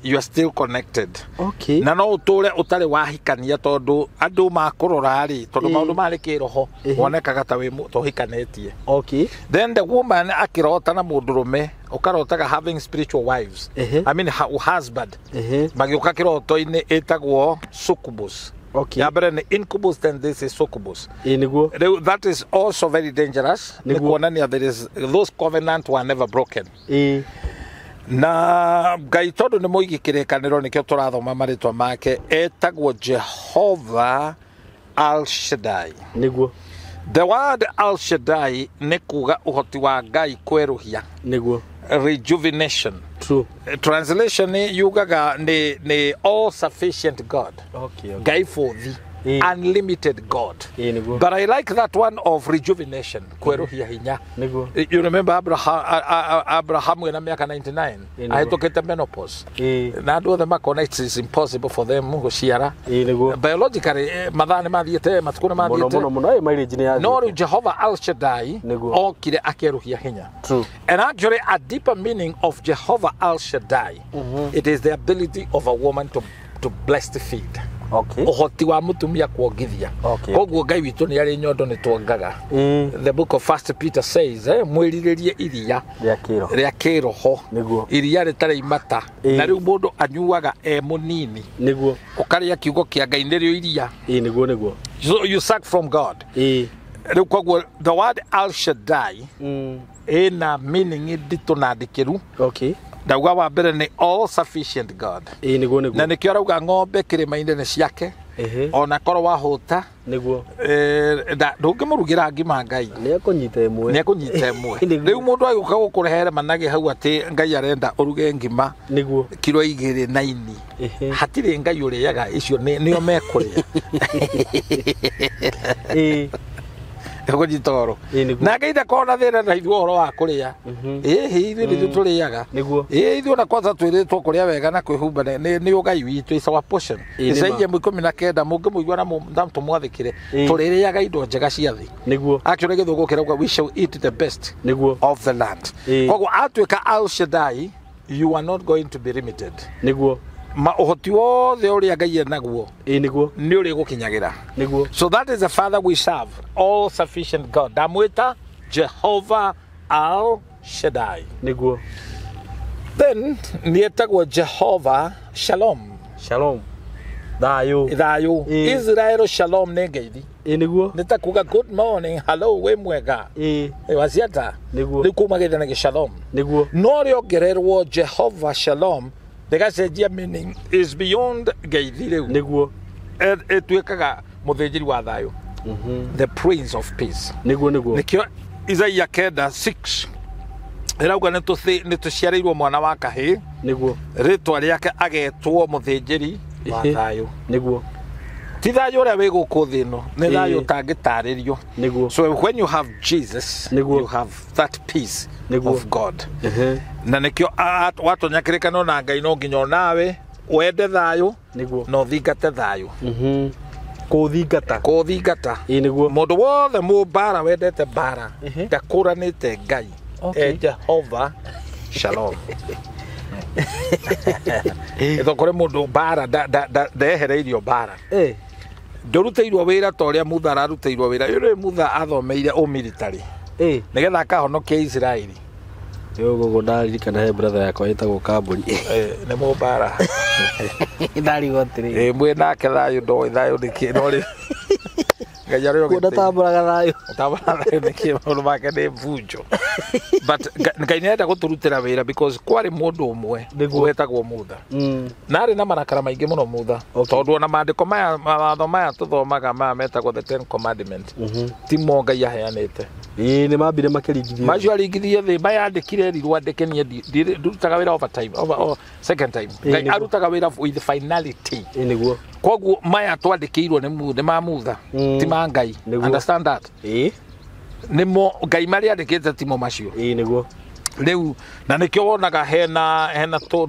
Speaker 2: you are still connected.
Speaker 1: Okay.
Speaker 2: Na no ũtũre ũtarĩ wahikania, tondũ andũ makũrora rĩ, tondũ maũndũ marĩ kĩroho wonekaga ta wĩ ũhikanĩtie.
Speaker 1: Okay.
Speaker 2: Then the woman akĩrota na mũndũrũme, ũkarotaga having spiritual wives. I mean husband. Magĩũka kĩroto-inĩ ĩtagwo succubus.
Speaker 1: Okay.
Speaker 2: Ya mbere nĩ incubus, then this is succubus.
Speaker 1: Ĩĩ nĩguo.
Speaker 2: Rĩu that is also very dangerous. Nĩ kuonania there is those covenant were never broken.
Speaker 1: Ĩĩ.
Speaker 2: Na Ngai tondũ nĩ mũigi kĩrĩkanĩro, nĩkĩo tũrathoma marĩtwa make, etagwo Jehovah Al Shaddai.
Speaker 1: Nĩguo.
Speaker 2: The word Al Shaddai nĩ kuga ũhoti wa Ngai kwerũhia.
Speaker 1: Nĩguo.
Speaker 2: Rejuvenation.
Speaker 1: True.
Speaker 2: Translation yugaga ni all sufficient God.
Speaker 1: Okay, okay.
Speaker 2: Ngai for thee. Unlimited God. But I like that one of rejuvenation. Kweruhia hinya. You remember Abraham wena miaka 99. Ahĩtũkĩte menopause. Na andũ othe makona it is impossible for them gũciara. Biologically mathaa nĩ mathiĩte, matukũ nĩ mathiĩte.
Speaker 1: Mũno mileage nĩ yathiĩte.
Speaker 2: No rĩu Jehovah Al Shaddai okire akeruhia hinya.
Speaker 1: True.
Speaker 2: And actually a deeper meaning of Jehovah Al Shaddai, it is the ability of a woman to breastfeed.
Speaker 1: Okay.
Speaker 2: Ũhoti wa mũtumia kuongithia.
Speaker 1: Okay.
Speaker 2: Koguo Ngai witũ nĩ arĩ nyondo nĩ tuongaga. The book of First Peter says, mwĩrirĩrie iria rĩa kĩroho.
Speaker 1: Nĩguo.
Speaker 2: Iria rĩtarĩ imata. Na rĩu mũndũ anyuaga e mũnini.
Speaker 1: Nĩguo.
Speaker 2: Ũkarĩa kiugo kĩa Ngai nĩrĩo iria.
Speaker 1: Ĩĩ nĩguo nĩguo.
Speaker 2: So you suck from God.
Speaker 1: Ĩĩ.
Speaker 2: Rĩu koguo the word Al Shaddai ĩna meaning nditũ na ndikĩru.
Speaker 1: Okay.
Speaker 2: Ndauga wa mbere nĩ all sufficient God.
Speaker 1: Ĩĩ nĩguo nĩguo.
Speaker 2: Na nĩkĩo arauga ng'ombe kĩrĩma-inĩ nĩ ciake. Ona korwo wahũta
Speaker 1: nĩguo.
Speaker 2: Ndũngĩmũrugĩra ngima Ngai.
Speaker 1: Nĩ ekũnyita ĩmwe.
Speaker 2: Nĩ ekũnyita ĩmwe. Rĩu mũndũ agĩũka gũkũrehere manage hau atĩ Ngai arenda ũruge ngima
Speaker 1: nĩguo
Speaker 2: kiro 2 na ini. Hatirĩ Ngai ũrĩaga icio nĩo mekũrĩa.
Speaker 1: Ĩĩ.
Speaker 2: Ũkũnyita ũhoro. Na Ngai ndakoragwo na thĩna na ithuĩ ũhoro wa kũrĩa. Ĩhĩ, ithuĩ nĩ ithuĩ tũrĩaga.
Speaker 1: Nĩguo.
Speaker 2: Ĩĩ, ithuĩ ona kwanza twĩrĩtwo kũrĩa wega na kwĩhumba nĩ ũgai witũ, is our portion.
Speaker 1: Ĩĩ, nĩ ma.
Speaker 2: Isaia 19 mũngĩmũigua na tũmwathĩkĩre,
Speaker 1: Ĩĩ.
Speaker 2: tũrĩrĩaga indo njega cia thĩ.
Speaker 1: Nĩguo.
Speaker 2: Actually gĩthũngũ kĩrauga we shall eat the best
Speaker 1: Nĩguo.
Speaker 2: of the land.
Speaker 1: Ĩĩ.
Speaker 2: Koguo atuĩka Al Shaddai, you are not going to be limited.
Speaker 1: Nĩguo.
Speaker 2: Ma ũhoti wothe ũrĩa Ngai enaguo
Speaker 1: Ĩĩ, nĩguo.
Speaker 2: nĩ ũrĩgũkinyagĩra.
Speaker 1: Nĩguo.
Speaker 2: So that is the Father we serve, all sufficient God. Ndamwĩta Jehovah Al Shaddai.
Speaker 1: Nĩguo.
Speaker 2: Then nĩ etagwo Jehovah Shalom.
Speaker 1: Shalom. Thayũ.
Speaker 2: Thayũ.
Speaker 1: Ĩĩ.
Speaker 2: Israel Shalom nĩ ngeithi.
Speaker 1: Ĩĩ, nĩguo.
Speaker 2: Nĩ ta kuga good morning, hello, wĩ mwega.
Speaker 1: Ĩĩ.
Speaker 2: Ĩ, waciata.
Speaker 1: Nĩguo.
Speaker 2: Rĩu kuma gĩthana Shalom.
Speaker 1: Nĩguo.
Speaker 2: No rĩongererwo Jehovah Shalom rĩgacenjia meaning is beyond ngeithi rĩu.
Speaker 1: Nĩguo.
Speaker 2: Ĩtuĩkaga mũthĩnjĩri wa thayũ. The Prince of Peace.
Speaker 1: Nĩguo, nĩguo.
Speaker 2: Nĩkĩo Isaia 9:6 ĩrauga nĩ tũciarĩirwo mwana wa kahĩĩ,
Speaker 1: Nĩguo.
Speaker 2: rĩtwa rĩake agetwo mũthĩnjĩri wa
Speaker 1: Ĩhĩ.
Speaker 2: thayũ.
Speaker 1: Nĩguo.
Speaker 2: Ti thayũ ũrĩa wĩ gũkũ thĩ ĩno, nĩ thayũ
Speaker 1: Ĩĩ.
Speaker 2: ũtangĩtarĩrio.
Speaker 1: Nĩguo.
Speaker 2: So when you have Jesus,
Speaker 1: Nĩguo.
Speaker 2: you have that peace
Speaker 1: Nĩguo.
Speaker 2: of God.
Speaker 1: Ehe.
Speaker 2: Na nĩkĩo watonya kĩrĩkanĩro na Ngai no nginya onawe wende thayũ
Speaker 1: Nĩguo.
Speaker 2: na ũthingate thayũ.
Speaker 1: Kũũthingata.
Speaker 2: Kũũthingata.
Speaker 1: Ĩĩ, nĩguo.
Speaker 2: Mũndũ wothe mũmbara wendete mbara
Speaker 1: Ehe.
Speaker 2: ndakũranĩte Ngai.
Speaker 1: Okay.
Speaker 2: E Jehovah Shalom. Ĩtho kũrĩ mũndũ mbara ndehereirio mbara.
Speaker 1: Ĩĩ.
Speaker 2: Ndũrutĩirwo wĩra ta ũrĩa Mutha ararutĩirwo wĩra. Ũyũ Mutha athomeire ũmilitary
Speaker 1: Ĩĩ.
Speaker 2: nĩgetha akahonokia Isiraeli.
Speaker 1: Rĩu gũkũ ndaririkana he brother yakwa ĩtagwo Kambũri.
Speaker 2: Nĩ mũmbara.
Speaker 1: Ndarigwo atĩrĩrĩ.
Speaker 2: Ĩ, mwĩ nake thayũ ndoĩ thayũ nĩkĩ no rĩ Ngai arĩ
Speaker 1: Kuo ndatambũraga thayũ.
Speaker 2: Ũtambũraga thayũ nĩkĩ maũndũ make nĩ bunjo. But Ngai nĩarenda gũtũrutĩra wĩra because kwarĩ mũndũ ũmwe
Speaker 1: Nĩguo.
Speaker 2: wetagwo Mutha. Na arĩ na marakara maingĩ mũno Mutha.
Speaker 1: Okay.
Speaker 2: Tondũ ona maandĩko maya mawatho maya tũthomaga maya metagwo the Ten Commandment ti mo Ngai aheanĩte.
Speaker 1: Ĩĩ, nĩ mambire makĩringithio.
Speaker 2: Macio aringithie thĩ mayandĩkire erirwo andĩke niĩ ndirutaga wĩra overtime over, oh, second time.
Speaker 1: Ĩĩ,
Speaker 2: Ngai
Speaker 1: nĩguo.
Speaker 2: arutaga wĩra with finality.
Speaker 1: Ĩĩ, nĩguo.
Speaker 2: Koguo maya twandĩkĩirwo nĩ ma Mutha ti ma Ngai.
Speaker 1: Nĩguo.
Speaker 2: Understand that?
Speaker 1: Ĩĩ.
Speaker 2: Nĩmo Ngai marĩa andĩkĩte timo macio.
Speaker 1: Ĩĩ, nĩguo.
Speaker 2: Rĩu na nĩkĩo wonaga hena tũ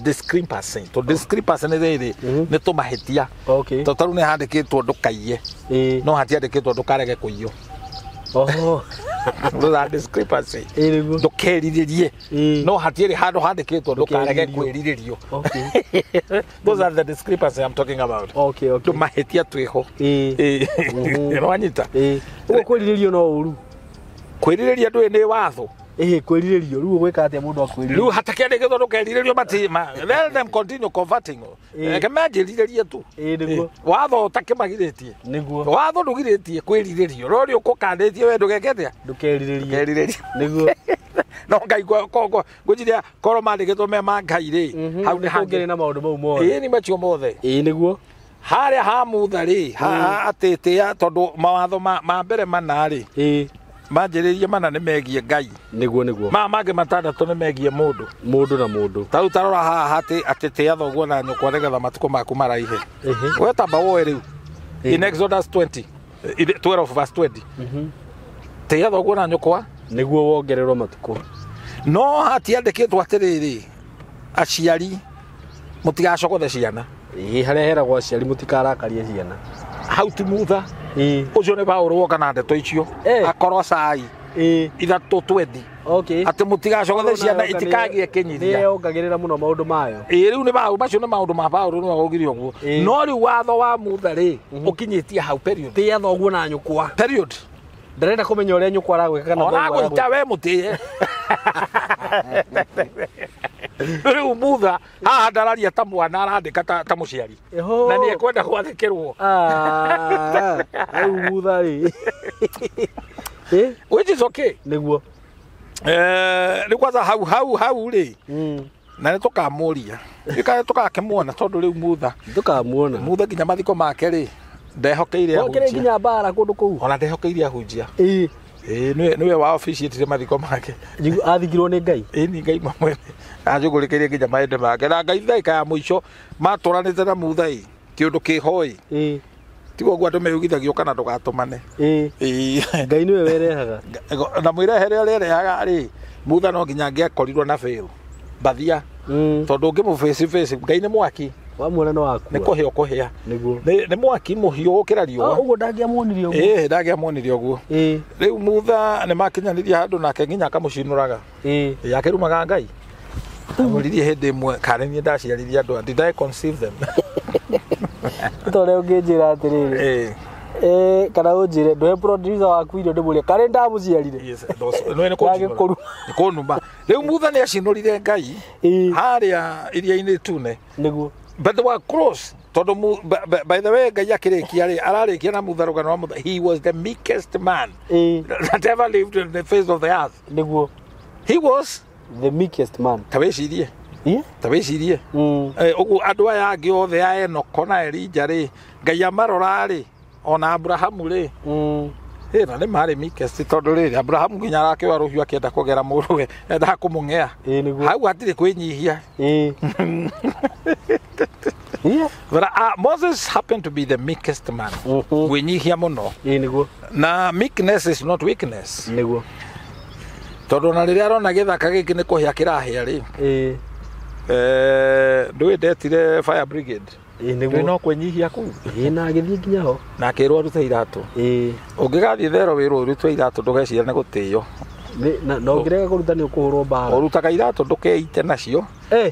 Speaker 2: discrepancy. Tũ discrepancy nĩ rĩrĩ nĩ tũmahĩtia.
Speaker 1: Okay.
Speaker 2: To tarĩu nĩ handĩkĩtwo ndũkaiye
Speaker 1: Ĩĩ.
Speaker 2: no hatiandĩkĩtwo ndũkarege kũiywo.
Speaker 1: Oho.
Speaker 2: Those are discrepancy.
Speaker 1: Ĩĩ, nĩguo.
Speaker 2: Ndũkerirĩrie
Speaker 1: Ĩĩ.
Speaker 2: no hatirĩ handũ handĩkĩtwo ndũkarege
Speaker 1: Ndũkerirĩrio.
Speaker 2: kwĩrirĩrio.
Speaker 1: Okay.
Speaker 2: Those are the discrepancy I'm talking about.
Speaker 1: Okay, okay.
Speaker 2: Tũmahĩtia twĩho.
Speaker 1: Ĩĩ.
Speaker 2: Ĩĩ. Nĩwanyita?
Speaker 1: Ĩĩ. Ũguo kwĩrirĩrio no ũru.
Speaker 2: Kwĩrirĩria ndũĩ nĩ watho.
Speaker 1: Ĩhĩ, kwĩrirĩrio. Rĩu ũgwĩka atĩa mũndũ akwĩrirĩria?
Speaker 2: Rĩu hatakĩandĩkĩtwo ndũkerirĩrio mati let them continue converting.
Speaker 1: Ĩĩ.
Speaker 2: Reke manjĩrirĩrie tu.
Speaker 1: Ĩĩ, nĩguo.
Speaker 2: Ĩĩ. Watho ũtakĩmagirĩtie.
Speaker 1: Nĩguo.
Speaker 2: Watho ndũgirĩtie kwĩrirĩrio. No rĩ ũkũkanĩtie we ndũgeke atĩa?
Speaker 1: Ndũkerirĩrie.
Speaker 2: Kerirĩrie.
Speaker 1: Nĩguo.
Speaker 2: No Ngai ngwĩciria korwo mandĩkĩtwo me ma Ngai rĩ, hau nĩ
Speaker 1: Kũngĩrĩ
Speaker 2: hangĩ.
Speaker 1: na maũndũ mau mothe.
Speaker 2: Ĩĩ, nĩ macio mothe.
Speaker 1: Ĩĩ, nĩguo.
Speaker 2: Harĩa ha Mutha rĩ, atĩ tĩa tondũ mawatho ma mbere mana rĩ,
Speaker 1: Ĩĩ.
Speaker 2: manjĩrĩrie mana nĩ megiĩ Ngai.
Speaker 1: Nĩguo, nĩguo.
Speaker 2: Maya mangĩ matandatũ nĩ megiĩ mũndũ.
Speaker 1: Mũndũ na mũndũ.
Speaker 2: Ta rĩu tarora haha atĩ tĩa thoguo na nyũkwa nĩgetha matukũ maku maraihe.
Speaker 1: Ĩhĩ.
Speaker 2: We tamba woe rĩu.
Speaker 1: Ĩĩ.
Speaker 2: In Exodus 20, 12 verse 20. Tĩa thoguo na nyũkwa.
Speaker 1: Nĩguo wongererwo matukũ.
Speaker 2: No hatiandĩkĩtwo atĩrĩrĩ, aciari mũtigacogothe ciana.
Speaker 1: Ĩĩ, harĩa heragwo aciari mũtikarakarie ciana.
Speaker 2: Hau ti Mutha.
Speaker 1: Ĩĩ.
Speaker 2: Ũcio nĩ Paũlũ woka na ndeto icio.
Speaker 1: Eh.
Speaker 2: Akorwo cai
Speaker 1: Ĩĩ.
Speaker 2: 3:20.
Speaker 1: Okay.
Speaker 2: Atĩ mũtigacogothe ciana itikagĩe kĩnyiria.
Speaker 1: Nĩ yongagĩrĩra mũno maũndũ mayo.
Speaker 2: Ĩĩ, rĩu nĩ maũ macio nĩ maũndũ ma Paũlũ nĩwe waugire ũguo.
Speaker 1: Ĩĩ.
Speaker 2: No rĩu watho wa Mutha rĩ, ũkinyĩtie hau period.
Speaker 1: Tĩa thoguo na nyũkwa.
Speaker 2: Period.
Speaker 1: Ndarenda kũmenya ũrĩa nyũkwa aragwĩka kana thoguo
Speaker 2: Ona
Speaker 1: aragwĩka.
Speaker 2: we mũtĩe. Rĩu Mutha haha ndararia ta mwana arandĩka ta mũciari.
Speaker 1: Ĩho.
Speaker 2: Na nĩ ekwenda gwathĩkĩrwo.
Speaker 1: Ah, rĩu Mutha rĩ. Ĩ,
Speaker 2: Which is okay.
Speaker 1: nĩguo.
Speaker 2: Rĩu kwanza hau hau hau rĩ, na nĩ tũkamũria. Nĩ tũgakĩmuona tondũ rĩu Mutha.
Speaker 1: Ndũkamuona.
Speaker 2: Mutha nginya mathiko make rĩ, ndehokeire
Speaker 1: Gũkĩrĩ
Speaker 2: ahunjia.
Speaker 1: nginya mbara kũndũ kũu.
Speaker 2: Ona ndehokeire ahunjia.
Speaker 1: Ĩĩ.
Speaker 2: Ĩĩ, nĩwe wa officiate mathiko make.
Speaker 1: Athikirwo nĩ Ngai.
Speaker 2: Ĩĩ, ni Ngai mamwene. Anjũgũrĩkĩire nginya maende make. Na Ngai ndagĩka ya mũico matũranĩte na Mutha ĩ, kĩũndũ kĩho ĩ.
Speaker 1: Ĩĩ.
Speaker 2: Tigo ũguo andũ meyugithagio kana ndũgatũmane.
Speaker 1: Ngai nĩwe werehaga.
Speaker 2: Na mwĩrehere ũrĩa erehaga rĩ, Mutha no nginya angĩakorirwo na fail. Mbathia. Tondũ ũngĩmũbĩci bĩci Ngai nĩ mwaki.
Speaker 1: Wamuona no akua.
Speaker 2: Nĩ kũhĩa ũkũhĩa.
Speaker 1: Nĩguo.
Speaker 2: Nĩ mwaki mũhiũ gũkĩra riũa.
Speaker 1: Ũguo ndangĩamuonirie ũguo.
Speaker 2: Ĩĩ ndangĩamuonirie ũguo. Rĩu Mutha nĩ makinyanĩria handũ nake nginya akamũcinũraga. Akĩrumaga Ngai. Amũririe hĩndĩ ĩmwe kana niĩ ndaciaririe andũ, did I conceive them?
Speaker 1: Tore ũngĩnjĩra atĩrĩrĩ. Kana ũnjĩre ndũhe producer waku irio ndĩmũrie karĩ ndamũciarire.
Speaker 2: Yes, nĩ kũnuma. Rĩu Mutha nĩ acinũrire Ngai harĩa iria-inĩ itune.
Speaker 1: Nĩguo.
Speaker 2: But they were close. Tondũ by the way Ngai akĩrĩkia rĩ, ararĩkia na Mutha rũgano rwa Mutha. He was the meekest man that ever lived on the face of the earth.
Speaker 1: Nĩguo.
Speaker 2: He was
Speaker 1: the meekest man.
Speaker 2: Ta wĩcirie. Ta wĩcirie. Ũguo andũ aya angĩ othe a Enoko na Elija rĩ, Ngai amarora rĩ, ona Abrahamu rĩ. Na nĩ marĩ meekest tondũ rĩrĩ Abrahamu nginya arakĩoya rũhiũ akĩenda kũgera mũrũwe, endaga kũmũng'ea. Hau hatirĩ kwĩnyihia. But Moses happened to be the meekest man. Gwĩnyihia mũno. Na meekness is not weakness.
Speaker 1: Nĩguo.
Speaker 2: Tondũ na rĩrĩa arona gĩthaka gĩkĩ nĩ kũhĩa kĩrahĩa rĩ. Ndũĩ ndetire fire brigade. Nĩguo. No kwĩnyihia kũu.
Speaker 1: Na agĩthiĩ nginya ho.
Speaker 2: Na akĩrwo arute iratũ. Ũngĩgathiĩ thero wĩrwo ũrutwo iratũ ndũgeciria nĩ gũtĩo.
Speaker 1: Na ũngĩrega kũruta nĩ ũkũhũrwo mbara.
Speaker 2: Ũrutaga iratũ ndũkeite nacio.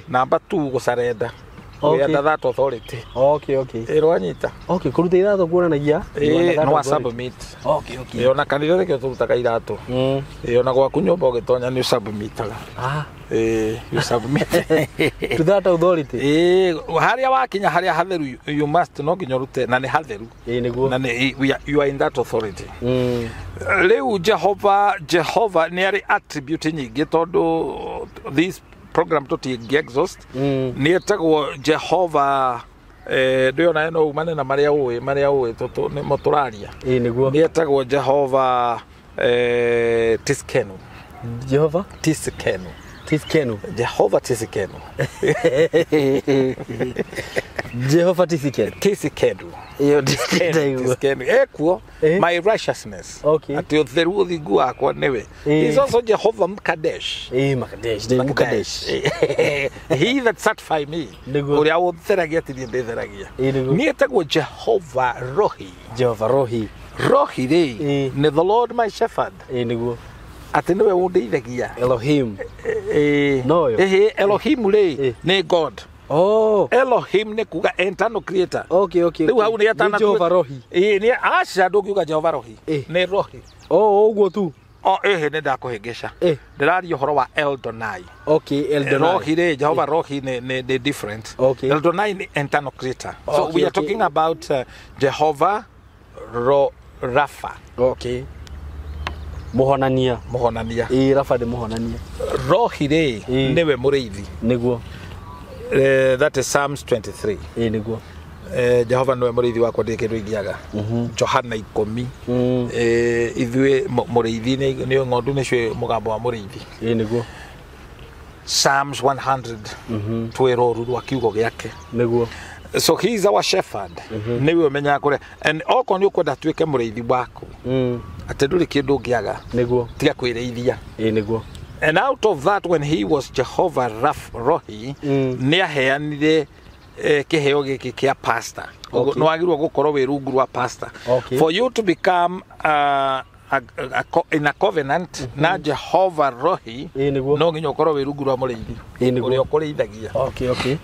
Speaker 2: Namba 2 gũcarenda. We under that authority.
Speaker 1: Okay, okay.
Speaker 2: Ĩrwanyita.
Speaker 1: Okay, kũruta iratũ kuonanagia
Speaker 2: no submit.
Speaker 1: Okay, okay.
Speaker 2: Ona kanitha nĩkĩo tũrutaga iratũ. Ona gwaku nyũmba ũgĩtonya nĩ submitaga. You submit
Speaker 1: to that authority.
Speaker 2: Harĩa wakinya harĩa hatheru you must no nginya ũrute na nĩ hatheru.
Speaker 1: Nĩguo.
Speaker 2: Na nĩ you are in that authority. Rĩu Jehovah nĩ arĩ attribute nyingĩ tondũ this program tũtingĩ exhaust. Nĩ etagwo Jehovah ndĩona no umane na marĩa ũĩ nĩmo tũraria.
Speaker 1: Nĩguo.
Speaker 2: Nĩ etagwo Jehovah Tiskenu.
Speaker 1: Jehovah
Speaker 2: Tiskenu.
Speaker 1: Tiskenu.
Speaker 2: Jehovah Tiskenu.
Speaker 1: Jehovah Tiskenu.
Speaker 2: Tiskenu.
Speaker 1: Iyo Tiskenu.
Speaker 2: Ekuo my righteousness.
Speaker 1: Okay.
Speaker 2: Ati ũtheru ũthingu wakwa nĩwe. He is also Jehovah Mkadesh.
Speaker 1: Mkadesh. Mkadesh.
Speaker 2: He that satisfy me. Ũrĩa ũtheragia ti niĩ ndĩtheragia. Nĩ etagwo Jehovah Rohi.
Speaker 1: Jehovah Rohi.
Speaker 2: Rohi rĩ nĩ the Lord my shepherd.
Speaker 1: Nĩguo.
Speaker 2: Atĩ nĩwe ũndeithagia.
Speaker 1: Elohim. No yo.
Speaker 2: Elohim rĩ nĩ God.
Speaker 1: Oh.
Speaker 2: Elohim nĩ kuga internal creator.
Speaker 1: Okay, okay.
Speaker 2: Rĩu hau nĩ atana
Speaker 1: Jehovah Rohi.
Speaker 2: Nĩ aca ndũngiuga Jehovah Rohi. Nĩ Rohi.
Speaker 1: Oh, ũguo tu.
Speaker 2: Nĩ ndakũhĩngĩca. Ndĩraria ũhoro wa Eldonai.
Speaker 1: Okay, Eldonai.
Speaker 2: Rohi rĩ, Jehovah Rohi nĩ different.
Speaker 1: Okay.
Speaker 2: Eldonai nĩ internal creator. So we are talking about Jehovah Rapha.
Speaker 1: Okay. Mũhonania.
Speaker 2: Mũhonania.
Speaker 1: Rafa nĩ mũhonania.
Speaker 2: Rohi rĩ nĩwe mũrĩithi.
Speaker 1: Nĩguo.
Speaker 2: That is Psalms 23.
Speaker 1: Nĩguo.
Speaker 2: Jehovah nĩwe mũrĩithi wakwa ndirĩ kĩndũ ingĩaga. Johana 10. Ithuĩ mũrĩithi nĩ ng'ondu nĩcio mũgambo wa mũrĩithi.
Speaker 1: Nĩguo.
Speaker 2: Psalms 100. Twĩ rũũru rwa kiugo gĩake.
Speaker 1: Nĩguo.
Speaker 2: So he is our shepherd. Nĩwe ũmenyaga kũrĩa. And okorwo nĩ ũkwenda atuĩke mũrĩithi waku. Atĩ ndũrĩ kĩndũ ũngĩaga.
Speaker 1: Nĩguo.
Speaker 2: Tiga kwĩrĩithia.
Speaker 1: Nĩguo.
Speaker 2: And out of that, when he was Jehovah Rohi, nĩ aheanire kĩheo gĩkĩ kĩa pastor.
Speaker 1: Okay.
Speaker 2: Nĩ wagĩrĩirwo gũkorwo wĩ rungu rwa pastor.
Speaker 1: Okay.
Speaker 2: For you to become in a covenant na Jehovah Rohi, no nginya ũkorwo wĩ rungu rwa mũrĩithi. Ũrĩa ũkũrĩithagia.
Speaker 1: Okay, okay.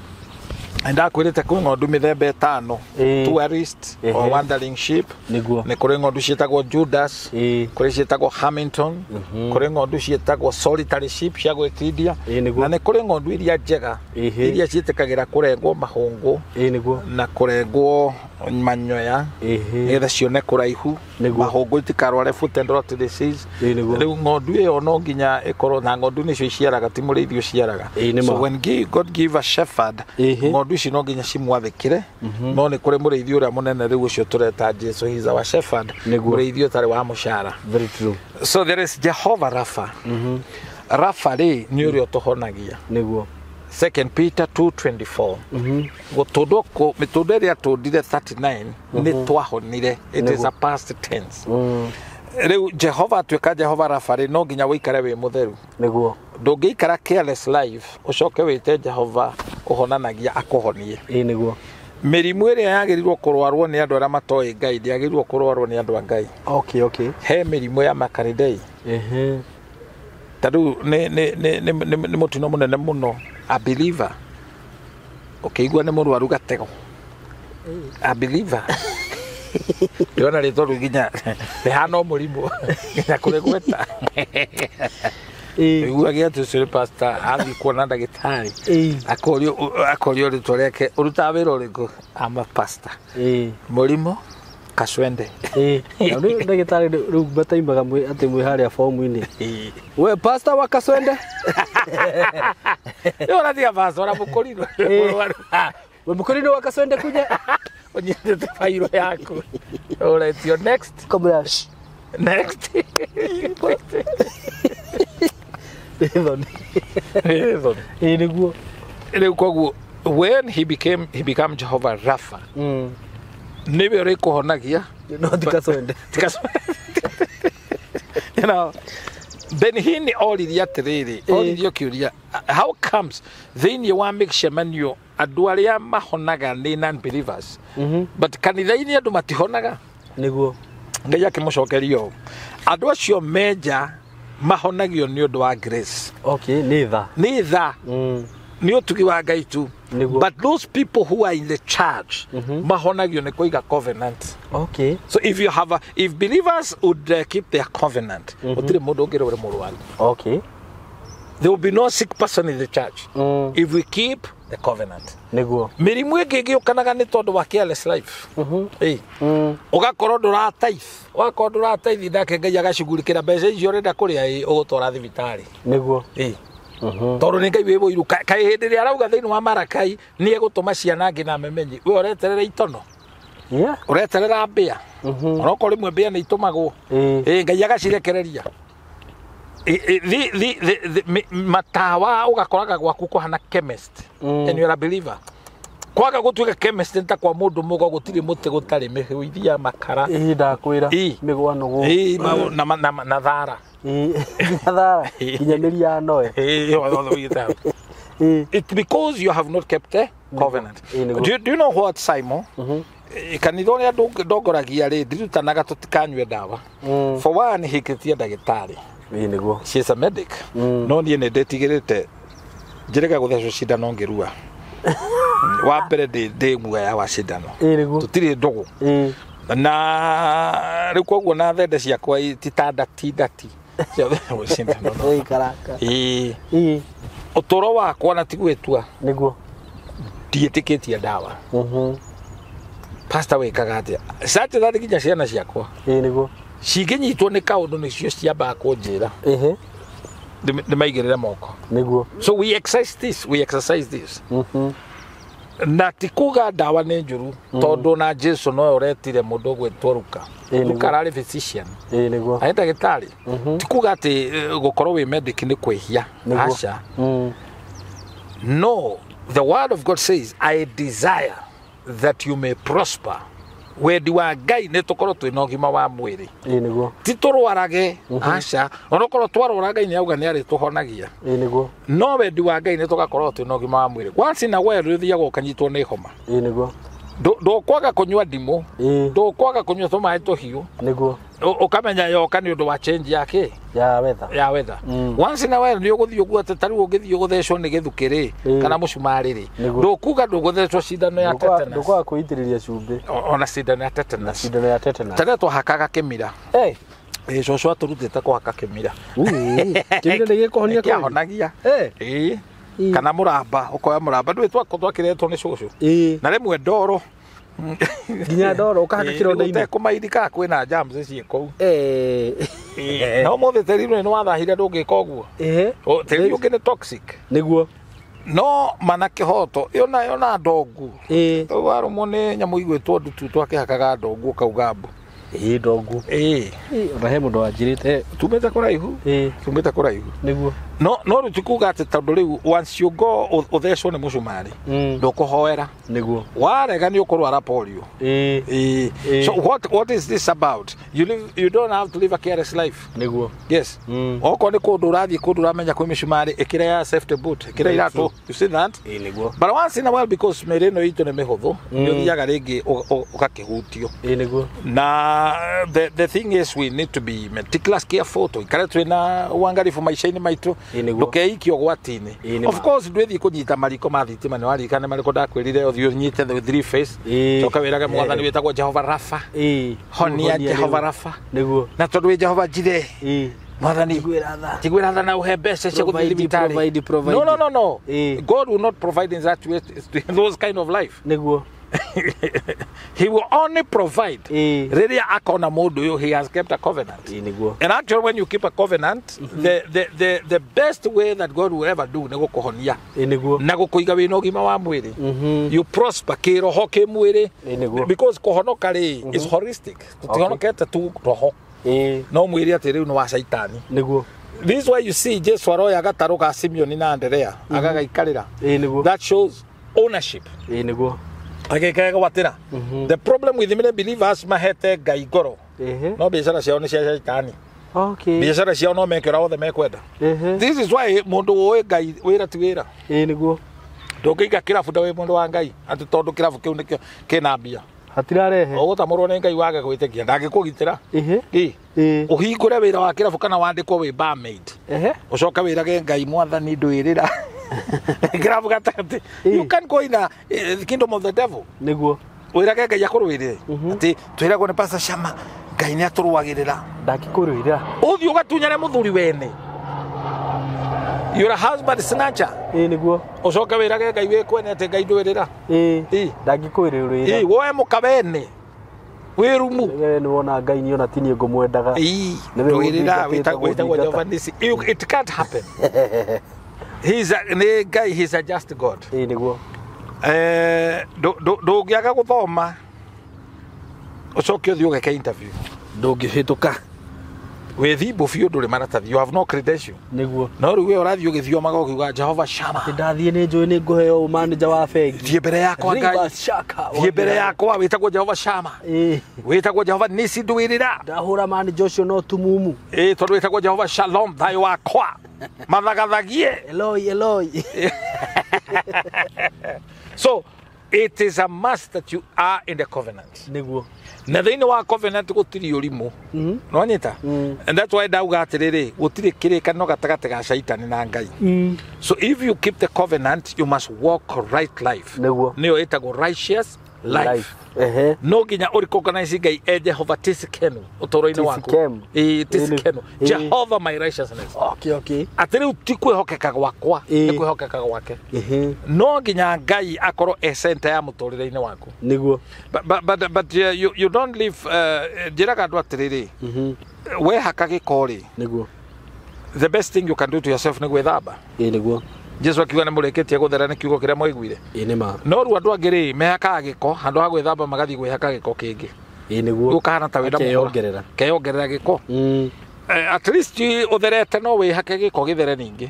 Speaker 2: Ndakwĩrĩte kwĩ ng'ondu mĩthemba ĩtano. Tourist or wandering sheep.
Speaker 1: Nĩguo.
Speaker 2: Nĩ kũrĩ ng'ondu ciĩtagwo Judas, kũrĩ ciĩtagwo Hamilton, kũrĩ ng'ondu ciĩtagwo solitary sheep cia gwĩtindia, na nĩ kũrĩ ng'ondu iria njega iria ciĩtĩkagĩra kũrengwo mahũngũ na kũrengwo manyoya nĩgetha cione kũraihu, mahũngũ itikarware foot and rot disease. Rĩu ng'ondu ĩyo no nginya ĩkorwo na ng'ondu nĩcio iciaraga, ti mũrĩithi ũciaraga. So when God give a shepherd, ng'ondu ici no nginya cimwathĩkĩre, no nĩ kũrĩ mũrĩithi ũrĩa mũnene rĩu ũcio tũreta Jesu, he is our shepherd, mũrĩithi ũtarĩ wa mũcara.
Speaker 1: Very true.
Speaker 2: So there is Jehovah Rapha. Rapha rĩ nĩ ũrĩa ũtũhonagia.
Speaker 1: Nĩguo.
Speaker 2: 2 Peter 2:24. Gũtũndwo mĩtũndo ĩrĩa tũndire 39 nĩ twahonire. It is a past tense. Rĩu Jehova atuĩka Jehova Rafa rĩ, no nginya wĩikare wĩ mũtheru.
Speaker 1: Nĩguo.
Speaker 2: Ndũngĩikara careless life ũcoke wĩte Jehova ũhonanagia akũhonie.
Speaker 1: Ĩĩ nĩguo.
Speaker 2: Mĩrimũ ĩrĩa yagĩrĩirwo kũrwarwo nĩ andũ arĩa matoĩ Ngai ndĩagĩrĩirwo kũrwarwo nĩ andũ a Ngai.
Speaker 1: Okay, okay.
Speaker 2: He mĩrimũ ya makaridei.
Speaker 1: Ehe.
Speaker 2: Ta rĩu nĩ mũtino mũnene mũno a believer ũkĩigua nĩ mũrwaru gatego. A believer. Ndĩrona rĩtwa rĩu nginya rĩhana o mũrimũ nginya kũrĩgweta. Iguagia atĩ ũcio nĩ pastor athiĩ kuona ndagĩtarĩ. Akorio rĩtwa rĩake, ũrutaga wĩra ũrĩkũ? I'm a pastor. Mũrimũ Kaswende.
Speaker 1: Na rĩu ndagĩtarĩ rĩu mataimbaga atĩ mwĩ harĩa fomu-inĩ. We pastor wa Kaswende?
Speaker 2: Rĩu ũratiga pastor ũrĩa mũkũrinũ.
Speaker 1: We mũkũrinũ wa Kaswende kuja?
Speaker 2: Ũnyitĩte bairo yaku. Ũretio next.
Speaker 1: Kamũra.
Speaker 2: Next.
Speaker 1: Thoni.
Speaker 2: Thoni.
Speaker 1: Ĩĩ nĩguo.
Speaker 2: Rĩu koguo when he became Jehovah Rapha. Nĩwe ũrĩkũhonagia.
Speaker 1: No ti Kaswende.
Speaker 2: You know, Benny Hinn oririe atĩrĩrĩ, oririe kĩũria, how comes thĩinĩ wa mĩcemanio andũ arĩa mahonaga nĩ non-believers, but kanitha-inĩ andũ matihonaga?
Speaker 1: Nĩguo.
Speaker 2: Ngai akĩmũcokeria ũũ, andũ acio menja mahonagio nĩ ũndũ wa grace.
Speaker 1: Okay, nĩ tha.
Speaker 2: Nĩ tha. Nĩ ũtugi wa Ngai tu. But those people who are in the church, mahonagio nĩ kũiga covenant.
Speaker 1: Okay.
Speaker 2: So if you have if believers would keep their covenant, gũtirĩ mũndũ ũngĩrwara mũrwaru.
Speaker 1: Okay.
Speaker 2: There will be no sick person in the church if we keep the covenant.
Speaker 1: Nĩguo.
Speaker 2: Mĩrimũ ĩngĩ ĩgĩũkanaga nĩ tondũ wa careless life. Ũgakorwo ndũrataith, ũgakorwo ndũrataithi nake Ngai agacugurikĩra mbeca icio ũrenda kũrĩa ũgũtwara thibitarĩ.
Speaker 1: Nĩguo.
Speaker 2: Tondũ nĩ Ngai wĩ mũiru. Kaĩ hĩndĩ ĩrĩa arauga thĩinĩ wa Marakai nĩ egũtũma ciana ngĩ na memenyi, we ũreterera itono. Ũreterera mbĩa. Onokorwo rĩmwe mbĩa nĩ itũmagwo. Ngai agacirekereria. Matawa ũgakoraga gwaku kũhana chemist. And you are a believer. Kwaga gũtuĩka chemist nĩ ta kwa mũndũ mũgo gũtirĩ mũtĩ gũtarĩ mĩhũithi ya makara.
Speaker 1: Ĩĩ ndakwĩra. Mĩgwanũgũ.
Speaker 2: Ĩĩ na thara.
Speaker 1: Na thara. Nginya mĩri ya Noe.
Speaker 2: It's because you have not kept the covenant. Do you know what, Simon? Kanitha ũrĩa ndongoragia rĩ, ndirutanaga tũtikanyue ndawa. For one, hĩkĩtie ndagĩtarĩ.
Speaker 1: Ĩĩ nĩguo.
Speaker 2: She is a medic. No niĩ nĩ ndĩtigĩrĩte njĩrĩga gũthecwo cindano ngĩrua. Wa mbere ndĩ muoya wa cindano.
Speaker 1: Ĩĩ nĩguo.
Speaker 2: Tũtirĩ ndũgũ. Na rĩu koguo na thende ciakwa ti ta ndati ndati. Ciothe cindano.
Speaker 1: Ĩĩ karaka.
Speaker 2: Ĩĩ. Ũtũro wakwa na ti gwĩtua.
Speaker 1: Nĩguo.
Speaker 2: Ndiĩtĩkĩtie ndawa. Pastor wĩkaga atĩa? Cate that nginya ciana ciakwa.
Speaker 1: Ĩĩ nĩguo.
Speaker 2: Cingĩnyitwo nĩ kaũndũ nĩcio ciambaga kũnjĩra. Nĩmaigĩrĩre moko.
Speaker 1: Nĩguo.
Speaker 2: So we exercise this, we exercise this. Na ti kuga ndawa nĩ njũru tondũ na Jesu no ũretire mũndũ ũgwĩtwo Luka. Luka ararĩ physician.
Speaker 1: Ĩĩ nĩguo.
Speaker 2: Arĩ ndagĩtarĩ. Ti kuga atĩ gũkorwo wĩ medic nĩ kwĩhia. Aca. No, the word of God says, I desire that you may prosper. Wendi wa Ngai nĩ tũkorwo twĩna ũgima wa mwĩrĩ.
Speaker 1: Ĩĩ nĩguo.
Speaker 2: Ti tũrwarage, aca. Onokorwo twarwara Ngai nĩ auga nĩ arĩtũhonagia.
Speaker 1: Ĩĩ nĩguo.
Speaker 2: No wendi wa Ngai nĩ tũgakorwo twĩna ũgima wa mwĩrĩ. Once in a while ũthiaga ũkanyitwo nĩ homa.
Speaker 1: Ĩĩ nĩguo.
Speaker 2: Ndũkwaga kũnyua ndimũ. Ndũkwaga kũnyua tũmaĩ tũhiũ.
Speaker 1: Nĩguo.
Speaker 2: Ũkamenya yoka nĩ ũndũ wa change ya kĩ?
Speaker 1: Ya weather.
Speaker 2: Ya weather. Once in a while nĩ ũgũthiĩ ũguo atĩ ta rĩu ũngĩthiĩ gũthecwo nĩ gĩthukĩ rĩ, kana mũcumarĩ rĩ, ndũkuga ndũgũthecwo cindano ya tetanus.
Speaker 1: Ndũkwaga kũitĩrĩria cumbĩ.
Speaker 2: Ona cindano ya tetanus.
Speaker 1: Cindano ya tetanus.
Speaker 2: Tene twahakaga kĩmira. Ĩĩ cũcũ atũrutĩte kũhaka kĩmira.
Speaker 1: Kĩmira nĩ gĩkũhonia kweli?
Speaker 2: Kĩahonagia. Ĩĩ. Kana mũramba, ũkoya mũramba ndũĩ twakĩretwo nĩ cũcũ. Na rĩmwe ndoro.
Speaker 1: Nginya ndoro ũkahaka kĩronda-inĩ.
Speaker 2: Ũtekũmairika kwĩna germs ciĩ kũu. Na ũmũthĩ tĩri nĩ wathahire ndũngĩka ũguo. Tĩri ũngĩ nĩ toxic.
Speaker 1: Nĩguo.
Speaker 2: No mana kĩhoto ĩyo nayo na ndongu. Warũmwo nĩ nyamũ igwĩtwo ndutu twakĩhakaga ndongu ũkauga mbu.
Speaker 1: Ĩĩ ndongu.
Speaker 2: Ĩĩ.
Speaker 1: Ona he mũndũ wanjĩrĩte.
Speaker 2: Tumĩte kũraihu.
Speaker 1: Ĩĩ.
Speaker 2: Tumĩte kũraihu.
Speaker 1: Nĩguo.
Speaker 2: No rĩu ti kuga atĩ tondũ rĩu once you go ũthecwo nĩ mũcumarĩ ndũkũhoera.
Speaker 1: Nĩguo.
Speaker 2: Warega nĩ ũkũrwara polio.
Speaker 1: Ĩĩ.
Speaker 2: Ĩĩ. So what is this about? You don't have to live a careless life.
Speaker 1: Nĩguo.
Speaker 2: Yes. Okorwo nĩ kũndũ ũrathiĩ kũndũ ũramenya kwĩ mĩcumarĩ, ĩkĩra ya safety boot, ĩkĩra iratũ. You see that?
Speaker 1: Ĩĩ nĩguo.
Speaker 2: But once in a while, because mĩĩrĩ ĩno itũ nĩ mĩhũthũ, nĩ ũthiaga rĩngĩ ũgakĩhutio.
Speaker 1: Ĩĩ nĩguo.
Speaker 2: Na the thing is, we need to be meticulous, careful, tũikare twĩna uangalifu maica-inĩ maitũ, ndũkeikie ũgwati-inĩ. Of course ndwĩthiĩ kũnyita mariko ma thitima, nĩ waririkana mariko ndakwĩrire ũthiĩ ũnyite the three face, coka wĩrage mwathani wĩtagwo Jehova Rafa, honia Jehova Rafa.
Speaker 1: Nĩguo.
Speaker 2: Na tondũ wĩ Jehova Jireh, mwathani njiguĩra tha na ũhe mbeca cia gũthiĩ thibitarĩ. No. God will not provide in that way, in those kind of life.
Speaker 1: Nĩguo.
Speaker 2: He will only provide rĩrĩa akona mũndũ ũyũ he has kept a covenant.
Speaker 1: Nĩguo.
Speaker 2: And actually when you keep a covenant, the best way that God will ever do nĩ gũkũhonia.
Speaker 1: Nĩguo.
Speaker 2: Na gũkũiga wĩna ũgima wa mwĩrĩ. You prosper kĩroho kĩmwĩrĩ.
Speaker 1: Nĩguo.
Speaker 2: Because kũhonoka rĩ is holistic. Tũtihonokete tu roho. No mwĩrĩ atĩ rĩu nĩ wa Shaitani.
Speaker 1: Nĩguo.
Speaker 2: This is why you see Jesu aroya gatarũ ga Simeoni na Anderea agagaikarĩra.
Speaker 1: Nĩguo.
Speaker 2: That shows ownership.
Speaker 1: Nĩguo.
Speaker 2: Agĩkegwatĩra. The problem with many believers mahete Ngai ngoro. No biacara ciao nĩ cia Shaitani.
Speaker 1: Okay.
Speaker 2: Biacara ciao no meke ũrĩa wothe mekwenda. This is why mũndũ ũĩ Ngai wĩra ti wĩra.
Speaker 1: Nĩguo.
Speaker 2: Ndũngĩiga kĩrabu nda wĩ mũndũ wa Ngai atĩ tondũ kĩrabu kĩu nĩkĩo kĩna mbia.
Speaker 1: Hatirarehe.
Speaker 2: Ũgũtamũrwo nĩ Ngai wage gwĩtĩkia ndangĩkũgitĩra. Ũhingũre wĩra wa kĩrabu kana wandĩkwo wĩ barmaid. Ũcoke wĩrage Ngai mwathani ndwĩrĩra. Kĩrabu gatagatĩ. You can go in the kingdom of the devil.
Speaker 1: Nĩguo.
Speaker 2: Wĩrage Ngai akũrũĩrĩre. Atĩ twĩragwo nĩ Pastor Shama Ngai nĩ atũrũagĩrĩra.
Speaker 1: Ndangĩkũrũĩrĩra.
Speaker 2: Ũthiĩ ũgatunyane mũthuri wene. You're a husband snatcher.
Speaker 1: Nĩguo.
Speaker 2: Ũcoke wĩrage Ngai wĩ kwene atĩ Ngai ndwĩrĩra.
Speaker 1: Ndangĩkũrũĩrĩra.
Speaker 2: Woe mũka wene. Wĩrumu.
Speaker 1: Nĩ wona Ngai niĩ ona ti niĩ ngũmwendaga.
Speaker 2: Ndwĩrĩra wĩtagwo Jehova Nisi. It can't happen. He's a guy, he's a just God.
Speaker 1: Nĩguo.
Speaker 2: Ndũngĩaga gũthoma ũcoke ũthiĩ ũgeke interview.
Speaker 1: Ndũngĩhĩtũka.
Speaker 2: Wĩthimbo biũ ndũrĩ maratathi. You have no credential.
Speaker 1: Nĩguo.
Speaker 2: No rĩu we ũrathiĩ ũgĩthiomaga ũkiuga Jehova Shama.
Speaker 1: Ndathiĩ nĩ njũĩ nĩ ngũheo manager wa bengi.
Speaker 2: Thiĩ mbere yakwa Ngai. Thiĩ mbere yakwa wĩtagwo Jehova Shama. Wĩtagwo Jehova Nisi ndwĩrĩra.
Speaker 1: Ndahũra manager ũcio no tumumu.
Speaker 2: Tondũ wĩtagwo Jehova Shalom thayũ wakwa. Mathagathagie.
Speaker 1: Eloi Eloi.
Speaker 2: So it is a must that you are in the covenant.
Speaker 1: Nĩguo.
Speaker 2: Na thĩinĩ wa covenant gũtirĩ ũrimũ. Nĩwanyita? And that's why ndauga atĩrĩrĩ, gũtirĩ kĩrĩkanĩro gatagatĩ ga Shaitani na Ngai. So if you keep the covenant, you must walk right life.
Speaker 1: Nĩguo.
Speaker 2: Nĩyo ĩtagwo righteous life. No nginya ũrecognize Ngai e Jehova Tisikenu ũtũũro-inĩ waku. Tisikenu. Jehova my righteousness.
Speaker 1: Okay.
Speaker 2: Atĩ rĩu ti kwĩhokeka gwakwa, nĩ kwĩhokeka gwake. No nginya Ngai akorwo e center ya mũtũũrĩre-inĩ waku.
Speaker 1: Nĩguo.
Speaker 2: But you don't live njĩraga andũ atĩrĩrĩ, wehaka gĩko rĩ.
Speaker 1: Nĩguo.
Speaker 2: The best thing you can do to yourself nĩ gwĩthamba.
Speaker 1: Nĩguo.
Speaker 2: Jesu akiuga nĩ mũrĩkĩtie gũthera nĩ kiugo kĩrĩa mwaiguire.
Speaker 1: Nĩ ma.
Speaker 2: No rĩu andũ angĩ rĩ mehakaga gĩko handũ ha gwĩthamba magathiĩ gwĩhaka gĩko kĩngĩ.
Speaker 1: Nĩguo.
Speaker 2: Ũkahana ta wĩna
Speaker 1: keyongerera.
Speaker 2: Keyongerera gĩko. At least ũtherete no wĩhake gĩko gĩthere ningĩ.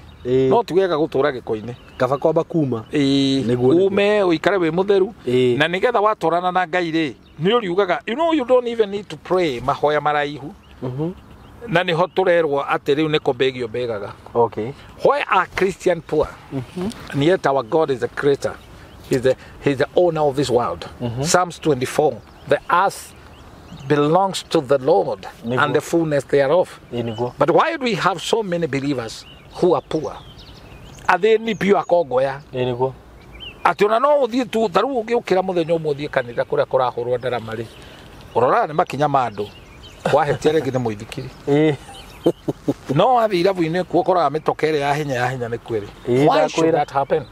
Speaker 2: No ti wega gũtũra gĩko-inĩ.
Speaker 1: Kaba kwamba kuma.
Speaker 2: Nĩguo. Ume ũikare wĩ mũtheru. Na nĩgetha watwarana na Ngai rĩ nĩ ũriugaga, you know you don't even need to pray mahoya maraihu. Na nĩho tũrerwo atĩ rĩu nĩ kũmbĩgio mbĩgaga.
Speaker 1: Okay.
Speaker 2: Why are Christian poor? And yet our God is the creator. He's the owner of this world. Psalms 24. The earth belongs to the Lord and the fullness thereof. But why do we have so many believers who are poor? Athĩni biũ akongoya. Atĩ ona no ũthiĩ tu ta rĩu ũngĩũkĩra mũthenya ũmwe ũthiĩ kanitha kũrĩa kũrahũrwo ndarama rĩ, ũroraga nĩ makinya ma andũ. Wahetia rĩngĩ nĩ mũithikiri. No wathiĩ irabu-inĩ kuo ũkoraga mĩtoka ĩrĩa ya hinya nĩ kwĩrĩ. Why should that happen?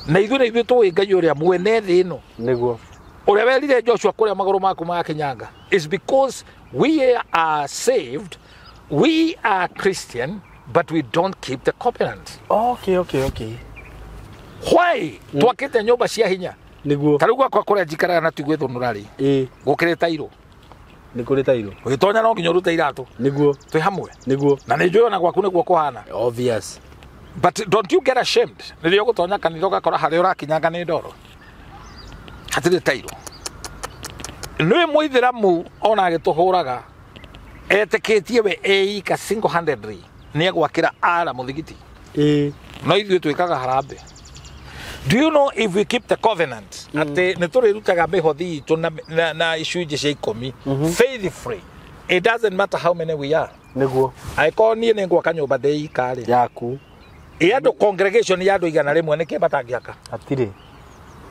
Speaker 2: Na ithuĩ tũĩ Ngai ũrĩa mwene thĩ ĩno.
Speaker 1: Nĩguo.
Speaker 2: Ũrĩa werire Joshua kũrĩa magũrũ maku magakinyanga. It's because we are saved, we are Christian, but we don't keep the covenant.
Speaker 1: Okay.
Speaker 2: Why? Twakĩte nyũmba cia hinya.
Speaker 1: Nĩguo.
Speaker 2: Ta rĩu gwakwa kũrĩa njikaraga na ti gwĩthũnũra rĩ. Gũkĩrĩ tairũ.
Speaker 1: Nĩ kũrĩ tairo.
Speaker 2: Ũgĩtonya no nginya ũrute iratũ.
Speaker 1: Nĩguo.
Speaker 2: Twĩ hamwe.
Speaker 1: Nĩguo.
Speaker 2: Na nĩ njũĩ ona gwaku nĩguo kũhana.
Speaker 1: Obvious.
Speaker 2: But don't you get ashamed rĩrĩa ũgũtonya kanitha ũgakora harĩa ũrakinyanga nĩ ndoro. Hatirĩ tairo. Nĩ mũithĩramu ona agĩtũhũraga etĩkĩtie we eika single handedly nĩ egwakĩra ara mũthigiti.
Speaker 1: Ĩĩ.
Speaker 2: No ithuĩ twĩkaga harambee. Do you know if we keep the covenant atĩ nĩ tũrĩrutaga mĩhothi itũ na icunjĩ cia 10 faithfully, it doesn't matter how many we are.
Speaker 1: Nĩguo.
Speaker 2: Angĩkorwo niĩ nĩ ngwaka nyũmba ndĩ ika rĩ,
Speaker 1: Yaku.
Speaker 2: ĩ andũ congregation ya andũ 100 nĩkĩ matangĩaka?
Speaker 1: Hatirĩ.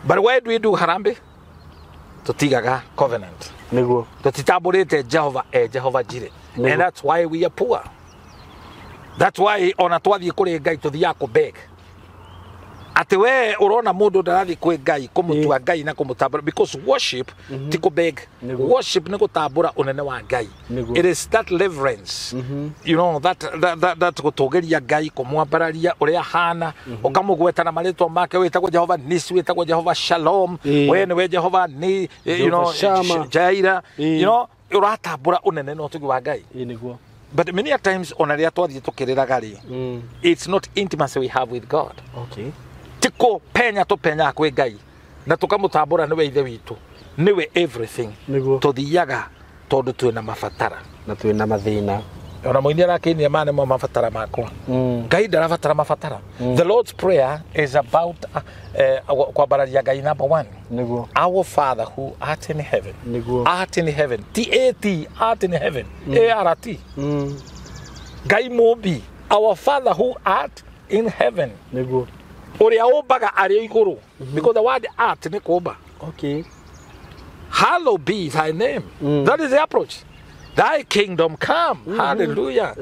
Speaker 2: But why do we do harambee? Tũtigaga covenant.
Speaker 1: Nĩguo.
Speaker 2: Tũtitambũrĩte Jehovah e Jehovah Jireh.
Speaker 1: Nĩguo.
Speaker 2: And that's why we are poor. That's why ona twathiĩ kũrĩ Ngai tũthiaga kũ-beg. Atĩ we ũrona mũndũ ndarathiĩ kwĩ Ngai kũmũtua Ngai na kũmũtambũra, because worship ti kũ-beg.
Speaker 1: Nĩguo.
Speaker 2: Worship nĩ gũtambũra ũnene wa Ngai.
Speaker 1: Nĩguo.
Speaker 2: It is that reverence. You know, that gũtũgĩria Ngai, kũmwambararia ũrĩa ahana, ũkamũgweta na marĩtwa make, wĩtagwo Jehovah Nisi, wĩtagwo Jehovah Shalom, we nĩwe Jehovah ni, you know,
Speaker 1: Jehovah Shammah.
Speaker 2: Jaira, you know, ũratambũra ũnene na ũtugi wa Ngai.
Speaker 1: Ĩĩ nĩguo.
Speaker 2: But many a times ona rĩrĩa twathiĩ tũkĩrĩraga rĩ, it's not intimacy we have with God.
Speaker 1: Okay.
Speaker 2: Ti kũpenya tũpenyaga kwĩ Ngai na tũkamũtambũra nĩwe ithe witũ, nĩwe everything.
Speaker 1: Nĩguo.
Speaker 2: Tũthiaga tondũ twĩna mabatara.
Speaker 1: Na twĩna mathĩna.
Speaker 2: Ona mũini arakĩinia maya nĩmo mabatara makwa. Ngai ndarabatara mabatara. The Lord's Prayer is about kwambararia Ngai number one.
Speaker 1: Nĩguo.
Speaker 2: Our Father who art in heaven.
Speaker 1: Nĩguo.
Speaker 2: Art in heaven. T-A-T, art in heaven. A-R-T. Ngai mũmbi. Our Father who art in heaven.
Speaker 1: Nĩguo.
Speaker 2: Ũrĩa ũmbaga arĩ igũrũ. Because the word art nĩ kũmba.
Speaker 1: Okay.
Speaker 2: Hallowed be thy name. That is the approach. Thy kingdom come. Hallelujah.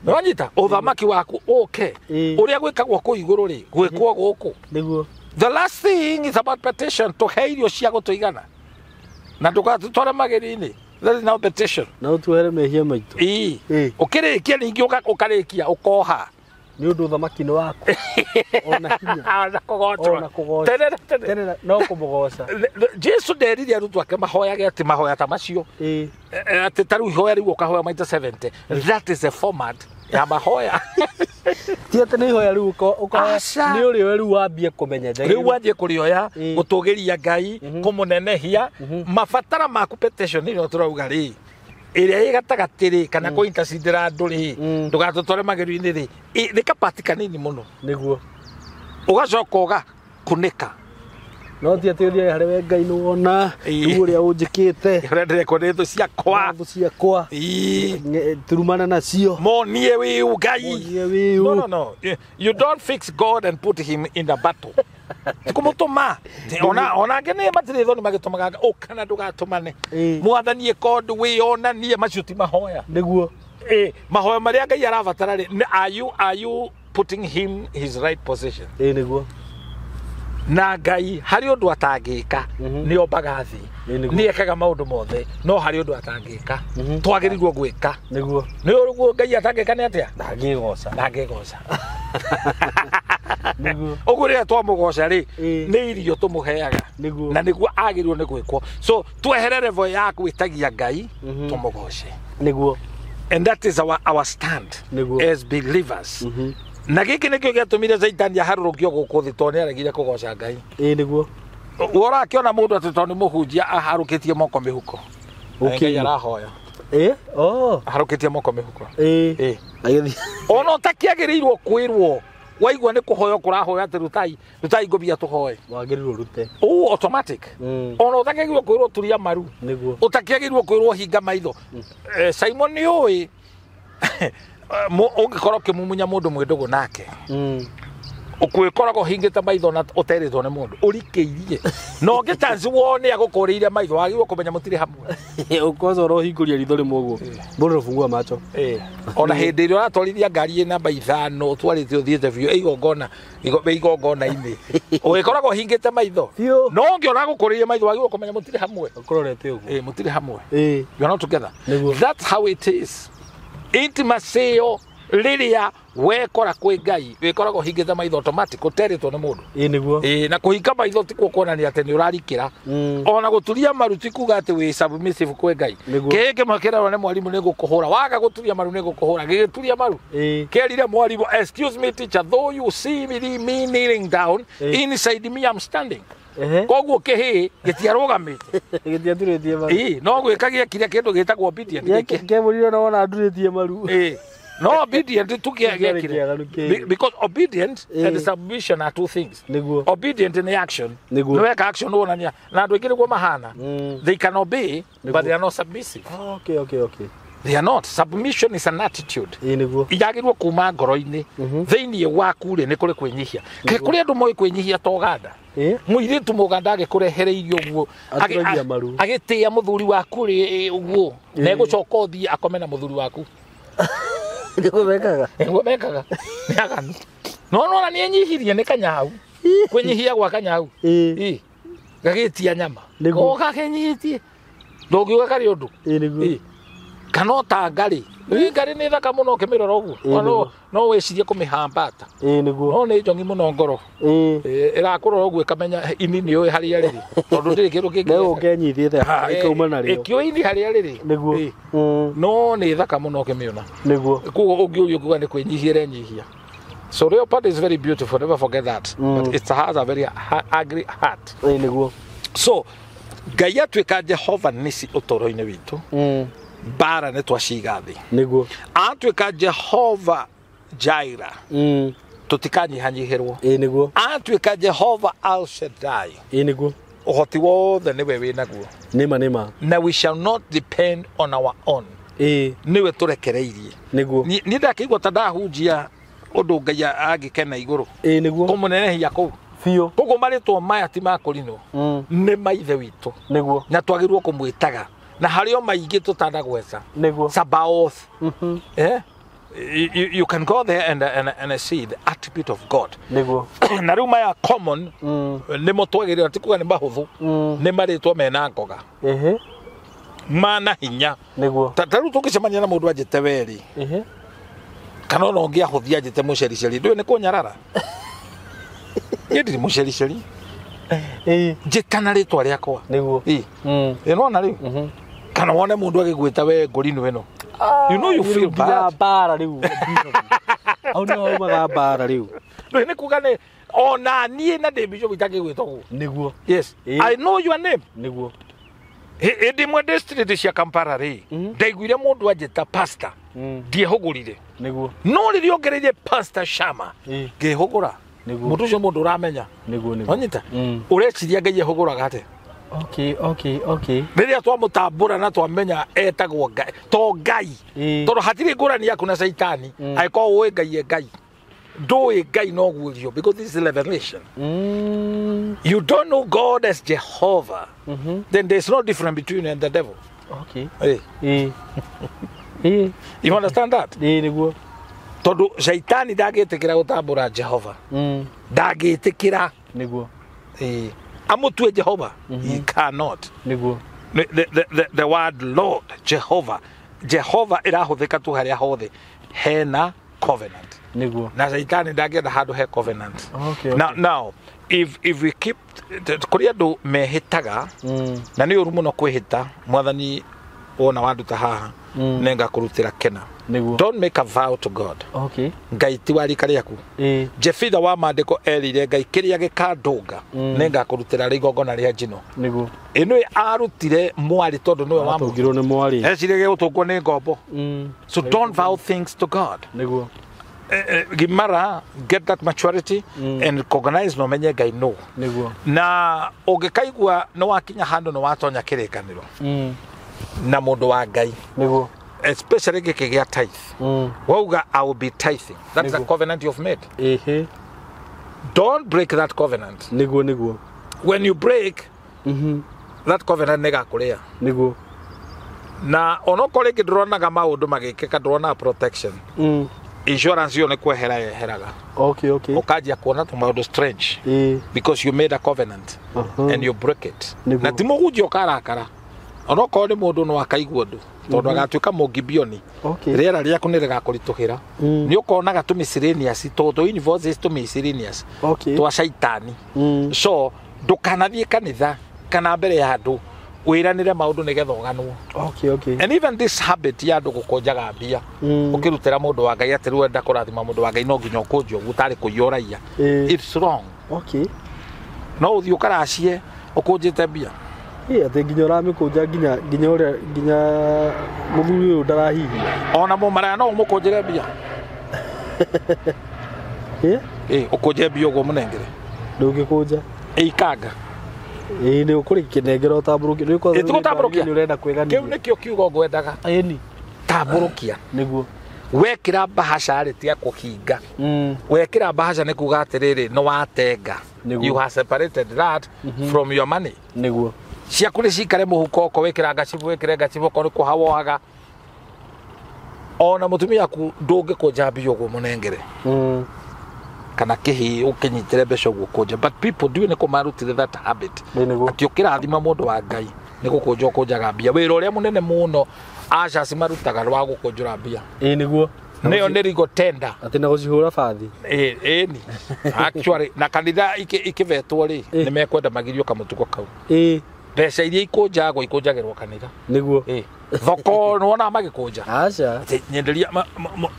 Speaker 2: Nĩwanyita? Ũthamaki waku ũke. Ũrĩa gwĩkagwo kũu igũrũ rĩ, gwĩkwo gũkũ.
Speaker 1: Nĩguo.
Speaker 2: The last thing is about petition. Tũhe irio cia gũtũigana. Na ndũgatũtware magerio-inĩ. That is now petition.
Speaker 1: Na ũtuohere mehia maitũ.
Speaker 2: Ĩĩ. Ũkĩrĩkia ningĩ ũkarĩkia ũkoha.
Speaker 1: Nĩ ũndũ ũthamaki nĩ waku. Ona hinya.
Speaker 2: Ona kũgocwo.
Speaker 1: Ona kũgocwo.
Speaker 2: Tene na tene.
Speaker 1: Tene no kũmũgoca.
Speaker 2: Jesu nderire arutwo ake mahoyage atĩ mahoya ta macio. Atĩ ta rĩu ihoya rĩu ũkahoya maita 70. That is a format ya mahoya.
Speaker 1: Ti atĩ nĩ ihoya rĩu ũkoya.
Speaker 2: Aca.
Speaker 1: Nĩ ũrĩwe rĩu wambie kũmenya.
Speaker 2: Rĩu wanjie kũrĩoya, gũtũgĩria Ngai, kũmũnenehia, mabatara maku petition ĩrĩa tũrauga rĩ. Ĩrĩa ĩ gatagatĩ rĩ, kana kũ intercedera andũ rĩ, ndũgatũtware magerio-inĩ rĩ, nĩ kapati kanini mũno.
Speaker 1: Nĩguo.
Speaker 2: Ũgacoka ũgakunĩka.
Speaker 1: No ti atĩ ũthiage harĩ we Ngai nĩ wona, rĩu ũrĩa ũnjĩkĩte.
Speaker 2: Ũrĩa ndĩrekwo nĩ thũ ciakwa.
Speaker 1: Thũ ciakwa. Turumana nacio.
Speaker 2: Monie wĩu Ngai.
Speaker 1: Monie wĩu.
Speaker 2: No, no, no. You don't fix God and put him in the battle. Kũmũtũma. Ona angĩ nĩ matirĩ thoni magĩtũmaga ũka na ndũgatũmane. Mwathani ĩka ũndũ wĩyonanie, macio ti mahoya.
Speaker 1: Nĩguo.
Speaker 2: Mahoya marĩa Ngai arabatara rĩ, are you putting him his right position?
Speaker 1: Ĩĩ nĩguo.
Speaker 2: Na Ngai harĩ ũndũ atangĩka, nĩ ombaga thĩ. Nĩ ekaga maũndũ mothe, no harĩ ũndũ atangĩka. Twagĩrĩirwo gwĩka.
Speaker 1: Nĩguo.
Speaker 2: Nĩ ũguo Ngai atangĩka nĩ atĩa?
Speaker 1: Ndangĩgoca.
Speaker 2: Ndangĩgoca.
Speaker 1: Nĩguo.
Speaker 2: Ũguo rĩrĩa twamũgoca rĩ, nĩ irio tũmũheaga.
Speaker 1: Nĩguo.
Speaker 2: Na nĩguo agĩrĩirwo nĩ gwĩkwo. So twehere level ya gwĩtagia Ngai, tũmũgoce.
Speaker 1: Nĩguo.
Speaker 2: And that is our stand.
Speaker 1: Nĩguo.
Speaker 2: As believers. Na gĩkĩ nĩkĩo gĩatũmire Caitani aharũrũkio gũkũ thĩ tondũ nĩaregire kũgoca Ngai.
Speaker 1: Ĩĩ nĩguo.
Speaker 2: Ũrakĩona mũndũ atĩ tondũ nĩ mũhunjia aharũkĩtie moko mĩhuko. Ngai arahoya.
Speaker 1: Oh.
Speaker 2: Aharũkĩtie moko mĩhuko.
Speaker 1: Ĩĩ.
Speaker 2: Ona ũtakĩagĩrĩirwo kwĩrwo waigua nĩ kũhoya kũrahoya atĩ rutai ngũbia tũhoe.
Speaker 1: Wagĩrĩirwo rute.
Speaker 2: Oh, automatic. Ona ũtakĩagĩrĩirwo kwĩrwo turia maru.
Speaker 1: Nĩguo.
Speaker 2: Ũtakĩagĩrĩirwo kwĩrwo hinga maitho. Simon nĩ ũĩ ũngĩkorwo ũkĩmumunya mũndũ mwĩ ndũgũ nake. Ũkwĩkoraga ũhingĩte maitho na ũterĩtwo nĩ mũndũ ũrikĩirie. Na ũngĩ chance wone agũkũrĩire maitho wagĩrĩirwo kũmenya mũtirĩ hamwe.
Speaker 1: Ũkwaza ũrohingũria ritho rĩmwe ũguo. Mbona ũrafungua macho.
Speaker 2: Ona hĩndĩ ĩrĩa ũratwarithia ngari ĩ namba 5 ũtwarĩte ũthiĩte biũ igongona igongona-inĩ. Ũgĩkoraga ũhingĩte maitho. No ũngĩona agũkũrĩire maitho wagĩrĩirwo kũmenya mũtirĩ hamwe.
Speaker 1: Ũkũrorete ũguo.
Speaker 2: Mũtirĩ hamwe. You are not together. That's how it is. Intimacy ĩyo rĩrĩa Wekora kwĩ Ngai wĩkoragwo hingĩte maitho automatic ũterĩtwo nĩ mũndũ.
Speaker 1: Ĩĩ nĩguo.
Speaker 2: Ĩĩ, na kũhinga maitho ti kuo kuonania atĩ nĩ ũrarikĩra. Ona gũturia maru ti kuga atĩ wĩ submissive kwĩ Ngai.
Speaker 1: Nĩguo.
Speaker 2: Kĩĩ kĩmwe kĩrerwo nĩ mwarimũ nĩ ngũkũhũra, waga gũturia maru nĩ ngũkũhũra, gĩgĩturia maru.
Speaker 1: Ĩĩ.
Speaker 2: Kĩerire mwarimũ, excuse me teacher, though you see me kneeling down,
Speaker 1: Ĩĩ.
Speaker 2: inside me I'm standing.
Speaker 1: Ehe.
Speaker 2: Koguo kĩhĩĩ gĩtiarũgamĩte.
Speaker 1: Gĩtiaturĩtie maru.
Speaker 2: Ĩĩ, no gwĩka gĩekire kĩndũ gĩtagwo obedient. Gĩkĩ-
Speaker 1: Kemũrire na wona ndurĩtie maru.
Speaker 2: Ĩĩ. No obedient tu
Speaker 1: Kĩarĩ
Speaker 2: gĩekire.
Speaker 1: kĩaganu kĩĩ.
Speaker 2: Because obedient and
Speaker 1: Ĩĩ.
Speaker 2: submission are two things.
Speaker 1: Nĩguo.
Speaker 2: Obedient nĩ action.
Speaker 1: Nĩguo.
Speaker 2: Nĩ weka action wonania na andũ aingĩ nĩguo mahana. They can obey
Speaker 1: Nĩguo.
Speaker 2: but they are not submissive.
Speaker 1: Okay, okay, okay.
Speaker 2: They are not. Submission is an attitude.
Speaker 1: Ĩĩ nĩguo.
Speaker 2: Yagĩrĩirwo kuma ngoro-inĩ. Thĩinĩ waku rĩ nĩ kũrĩ kwĩnyihia. Kĩ kũrĩ andũ moĩ kwĩnyihia ta Ũganda.
Speaker 1: Ĩĩ.
Speaker 2: Mũirĩtu mũganda agĩkũrehereirie ũguo
Speaker 1: Aturagia maru.
Speaker 2: agĩtĩĩa mũthuri waku rĩ ũguo na egũcoka ũthiĩ akome na mũthuri waku.
Speaker 1: Nĩguo mekaga.
Speaker 2: Nĩguo mekaga. Nĩ aganu. No nona nĩ enyihirie nĩ kanyau. Kwĩnyihia gwa kanyau.
Speaker 1: Ĩĩ.
Speaker 2: Ĩĩ. Gagĩtia nyama.
Speaker 1: Nĩguo.
Speaker 2: O gakenyihĩtie. Ndũngiuga karĩ ũndũ.
Speaker 1: Ĩĩ nĩguo.
Speaker 2: Ĩĩ. Kana o ta ngarĩ. Ĩĩ, ngarĩ nĩ thaka mũno ũkĩmĩrora ũguo.
Speaker 1: Ĩĩ,
Speaker 2: O
Speaker 1: nĩguo.
Speaker 2: no wĩcirie kũmĩhambata.
Speaker 1: Ĩĩ nĩguo.
Speaker 2: No nĩ njongi mũno ngoro.
Speaker 1: Ĩĩ.
Speaker 2: Ĩĩ, ĩrakũrora ũguo ĩkamenya ini nĩ ũĩ harĩa rĩrĩ. Tondũ ndĩrĩ kĩndũ kĩngĩ.
Speaker 1: Nĩ gũkenyitĩte ĩkauma narĩo.
Speaker 2: Ĩkĩũĩ ini harĩa rĩrĩ.
Speaker 1: Nĩguo.
Speaker 2: Ĩĩ.
Speaker 1: Mm.
Speaker 2: No nĩ thaka mũno ũkĩmĩona.
Speaker 1: Nĩguo.
Speaker 2: Koguo ũngĩũrio kuga nĩ kwĩnyihia ĩrenyihia. So leopard is very beautiful, never forget that. But it has a very ugly heart.
Speaker 1: Ĩĩ nĩguo.
Speaker 2: So Ngai atuĩka Jehova Nisi ũtũũro-inĩ witũ, mbara nĩ twaciga thĩ.
Speaker 1: Nĩguo.
Speaker 2: Atuĩka Jehova Jireh, tũtikanyihanyihĩrwo.
Speaker 1: Ĩĩ nĩguo.
Speaker 2: Atuĩka Jehova Al Shaddai,
Speaker 1: Ĩĩ nĩguo.
Speaker 2: ũhoti wothe nĩwe wĩnaguo.
Speaker 1: Nĩma nĩma.
Speaker 2: Na we shall not depend on our own.
Speaker 1: Ĩĩ
Speaker 2: Nĩwe tũrekereirie.
Speaker 1: nĩguo.
Speaker 2: Niĩ ndakĩigua ta ndahunjia ũndũ Ngai angĩkena igũrũ.
Speaker 1: Ĩĩ nĩguo.
Speaker 2: Kũmũnenehia kũu.
Speaker 1: Biũ.
Speaker 2: Koguo marĩtwa maya ti ma kũrinwo. Nĩ maithe witũ.
Speaker 1: Nĩguo.
Speaker 2: Na twagĩrĩirwo kũmwĩtaga. Na harĩ o maingĩ tũtanagweta.
Speaker 1: Nĩguo.
Speaker 2: Sabaoth. Eh? You can go there and see the attribute of God.
Speaker 1: Nĩguo.
Speaker 2: Na rĩu maya common nĩmo twagĩrĩirwo ti kuga nĩ mahũthũ. Nĩ marĩtwa mena ngoga.
Speaker 1: Ehe.
Speaker 2: Mana hinya.
Speaker 1: Nĩguo.
Speaker 2: Ta rĩu tũngĩcemania na mũndũ anjĩte werĩ.
Speaker 1: Ehe.
Speaker 2: Kana ona ũngĩ ahũthia anjĩte mũcericeri. Ndũĩ nĩ kũnyarara. Niĩ ndirĩ mũcericeri.
Speaker 1: Ĩĩ.
Speaker 2: Njĩtana rĩtwa rĩakwa.
Speaker 1: Nĩguo.
Speaker 2: Ĩĩ. Ĩ nĩwona rĩu? Kana wone mũndũ agĩgwĩta we ngũrinũ ĩno. You know you feel bad.
Speaker 1: Mbara rĩu. Hau nĩho haumaga mbara rĩu.
Speaker 2: Ndũĩ nĩ kuga nĩ ona niĩ na ndĩ bishop itangĩgwĩta ũguo.
Speaker 1: Nĩguo.
Speaker 2: Yes.
Speaker 1: Ĩĩ.
Speaker 2: I know your name.
Speaker 1: Nĩguo.
Speaker 2: Hĩndĩ ĩmwe ndĩ street cia Kampala rĩ, ndaiguire mũndũ anjĩta pastor. Ndiehũgũrire.
Speaker 1: Nĩguo.
Speaker 2: No rĩrĩa ongereire pastor Shama,
Speaker 1: Ĩĩ.
Speaker 2: ngĩhũgũra.
Speaker 1: Nĩguo.
Speaker 2: Mũndũ ũcio mũndũ ũramenya.
Speaker 1: Nĩguo nĩguo.
Speaker 2: Wanyita? Ũreciria Ngai ehũgũraga atĩa?
Speaker 1: Okay, okay, okay.
Speaker 2: Rĩrĩa twamũtambũra na twamenya etagwo Ngai, to Ngai.
Speaker 1: Ĩĩ.
Speaker 2: Tondũ hatirĩ ngũrani yaku na Caitani, angĩkorwo ũĩ Ngai e Ngai. Ndũĩ Ngai no guũrio because this is revelation. You don't know God as Jehovah, then there's no difference between you and the devil.
Speaker 1: Okay.
Speaker 2: Hey.
Speaker 1: Ĩĩ. Ĩĩ.
Speaker 2: You understand that?
Speaker 1: Ĩĩ nĩguo.
Speaker 2: Tondũ Caitani ndangĩtĩkĩra gũtambũra Jehova. Ndangĩtĩkĩra.
Speaker 1: Nĩguo.
Speaker 2: Ĩĩ. Amũtue Jehova. He cannot.
Speaker 1: Nĩguo.
Speaker 2: The word Lord, Jehovah. Jehovah ĩrahũthĩka tu harĩa hothe hena covenant.
Speaker 1: Nĩguo.
Speaker 2: Na Caitani ndangĩenda handũ he covenant.
Speaker 1: Okay, okay.
Speaker 2: Now if we keep kũrĩ andũ mehĩtaga na nĩ ũru mũno kwĩhĩta mwathani wona wanduta haha nĩngakũrutĩra kena.
Speaker 1: Nĩguo.
Speaker 2: Don't make a vow to God.
Speaker 1: Okay.
Speaker 2: Ngai ti wa rika rĩaku.
Speaker 1: Ĩĩ.
Speaker 2: Jefitha wa maandĩko erire Ngai kĩrĩa gĩkandũnga nĩngakũrutĩra igongona rĩa njino.
Speaker 1: Nĩguo.
Speaker 2: Ĩno arutire mwarĩ tondũ nĩwe wamũ.
Speaker 1: Atũngirwo nĩ mwarĩ.
Speaker 2: Eciragia gũtũngwo nĩ ngombo. So don't vow things to God.
Speaker 1: Nĩguo.
Speaker 2: Gimara, get that maturity and recognize no menye Ngai no.
Speaker 1: Nĩguo.
Speaker 2: Na ũngĩkaigua nĩ wakinya handũ nĩ watonya kĩrĩkanĩro na mũndũ wa Ngai.
Speaker 1: Nĩguo.
Speaker 2: Especially gĩkĩ gĩa tithe. Wauga I will be tithing. That's a
Speaker 1: Nĩguo.
Speaker 2: covenant you've made.
Speaker 1: Ĩhĩ.
Speaker 2: Don't break that covenant.
Speaker 1: Nĩguo nĩguo.
Speaker 2: When you break that covenant nĩ gakũrĩa.
Speaker 1: Nĩguo.
Speaker 2: Na onokorwo rĩngĩ ndũronaga maũndũ magĩkĩka, ndũronaga protection. Insurance ĩyo nĩ kwehera yeheraga.
Speaker 1: Okay, okay.
Speaker 2: Ũkanjia kuona tũmaũndũ strange.
Speaker 1: Ĩĩ.
Speaker 2: Because you made a covenant and you break it.
Speaker 1: Nĩguo.
Speaker 2: Na ti mũhunjia ũkarakara. Onokorwo nĩ mũndũ no akaigua ũndũ. Tondũ agatuĩka mũngibioni. Rĩera rĩaku nĩ rĩgakũritũhĩra. Nĩ ũkonaga tũ miscellaneous tũ invoices tũ miscellaneous twa caitani. So ndũkanathiĩ kanitha kana mbere ya andũ wĩranĩre maũndũ nĩgetha ũganwo. And even this habit ya andũ gũkũnjaga mbia. Ũkĩrutĩra mũndũ wa Ngai atĩ rĩu enda kũrathima mũndũ wa Ngai no nginya ũkũnje ũguo tarĩ kũiya ũraiya. It's wrong. No ũthiĩ ũkaracie ũkũnjĩte mbia.
Speaker 1: Atĩ nginya ũramĩkũnja nginya ũrĩa nginya mũthuri ũyũ ndarahihia.
Speaker 2: Ona mũmaraya no ũmũkũnjĩre mbia. Ũkũnje mbia ũguo mũnengere.
Speaker 1: Ndũngĩkũnja.
Speaker 2: Ikanga.
Speaker 1: Nĩ ũkũrĩkĩnengera ũtambũrũkie.
Speaker 2: Nĩ
Speaker 1: ũrenda kwĩganithia.
Speaker 2: Kĩu nĩkĩo kiugo ngwendaga.
Speaker 1: Ĩni.
Speaker 2: Tambũrũkia.
Speaker 1: Nĩguo.
Speaker 2: Wekĩra mbahaca rĩ tiga kũhinga. Wekĩra mbahaca nĩ kuga atĩrĩrĩ nĩ watenga. You have separated that from your money.
Speaker 1: Nĩguo.
Speaker 2: Ciaku nĩ cikare mũhuko oko wĩkĩra ngacibũ wĩkĩre ngacibũ okorwo nĩ kũha wohaga. Ona mũtumia aku ndũngĩkũnja mbia ũguo mũnengere. Kana kĩhĩ ũkĩnyitĩre mbeca ũguo kũnja. But people ndiũĩ nĩ kũ marutire that habit. Atĩ ũkĩrathima mũndũ wa Ngai nĩ gũkũnja ũkũnjaga mbia. Wĩra ũrĩa mũnene mũno ushers marutaga rwa gũkũnjũra mbia.
Speaker 1: Nĩguo.
Speaker 2: Nĩyo nĩ legal tender.
Speaker 1: Atĩ na gũcihũra bathi.
Speaker 2: Ĩni. Actually na kanitha ikĩvetwo rĩ nĩ mekwenda magirio kamũtugo kau. Mbeca iria ikũnjagwo ikũnjagĩrwo kanitha.
Speaker 1: Nĩguo.
Speaker 2: Thoko nĩwonaga magĩkũnja.
Speaker 1: Aca.
Speaker 2: Nyenderia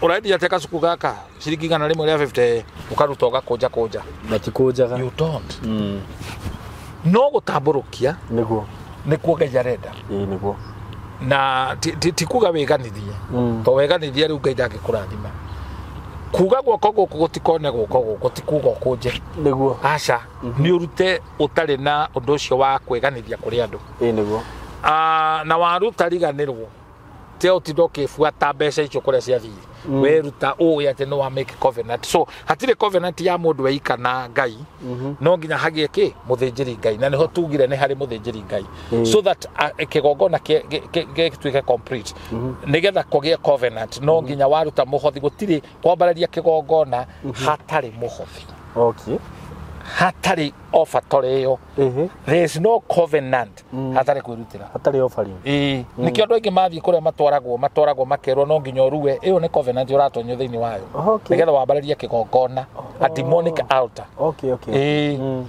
Speaker 2: ũrendia atĩa kacuku gaka ciringi 150 ũkaruta ũgakũnja kũnja.
Speaker 1: Matikũnjaga.
Speaker 2: You don't. No gũtambũrũkia.
Speaker 1: Nĩguo.
Speaker 2: Nĩkuo Ngai arenda.
Speaker 1: Nĩguo.
Speaker 2: Na ti kuga wĩganithie. To weganithie rĩu Ngai ndangĩkũrathima. Kuga guoko gũkũ gũtikone guoko gũkũ ti kuga ũkũnje.
Speaker 1: Nĩguo.
Speaker 2: Aca. Nĩ ũrute ũtarĩ na ũndũ ũcio wa kwĩganithia kũrĩ andũ.
Speaker 1: Nĩguo.
Speaker 2: Na waruta riganĩrwo te ũtinda ũkĩbuata mbeca icio kũrĩa ciathiĩ. Weruta ũĩ atĩ nĩ wa make covenant. So hatirĩ covenant ya mũndũ weika na Ngai. No nginya hagĩe kĩ mũthĩnjĩri Ngai na nĩho tugire nĩ harĩ mũthĩnjĩri Ngai. So that kĩgongona gĩtuĩke complete. Nĩgetha kũgĩe covenant no nginya waruta mũhothi gũtirĩ kwambararia kĩgongona hatarĩ mũhothi. Hatarĩ offertory ĩyo. There is no covenant hatarĩ kwĩrutĩra.
Speaker 1: Hatarĩ offering.
Speaker 2: Nĩkĩo andũ aingĩ mathiĩ kũrĩa matwaragwo makerwo no nginya ũrue. Ĩyo nĩ covenant ũratonyio thĩinĩ wayo. Nĩgetha wambararie kĩgongona, a demonic altar.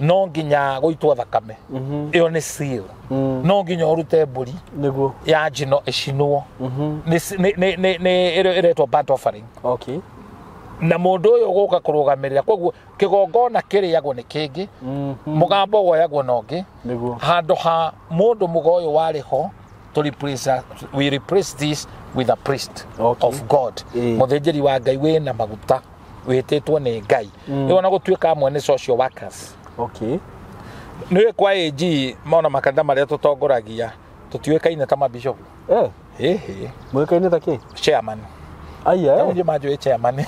Speaker 2: No nginya gũitwo thakame. Ĩyo nĩ seal. No nginya ũrute mbũri.
Speaker 1: Nĩguo.
Speaker 2: Ya njino ĩcinwo. Nĩ ĩretwo burnt offering. Na mũndũ ũyũ gũka kũrũgamĩrĩra koguo kĩgongona kĩrĩagwo nĩ kĩngĩ mũgambo woyagwo na ũngĩ.
Speaker 1: Nĩguo.
Speaker 2: Handũ ha mũndũ mũgo ũyũ warĩ ho to replace, we replace this with a priest of God. Mũthĩnjĩri wa Ngai wĩna maguta wĩtĩtwo nĩ Ngai. Rĩu ona gũtuĩka amwe nĩ social workers. Nĩũĩ kwa AG mona makanitha marĩa tũtongoragia tũtiũĩkaine ta mabishop.
Speaker 1: Mũĩkaine ta kĩ?
Speaker 2: Chairman.
Speaker 1: Aya.
Speaker 2: Ndio majo chairman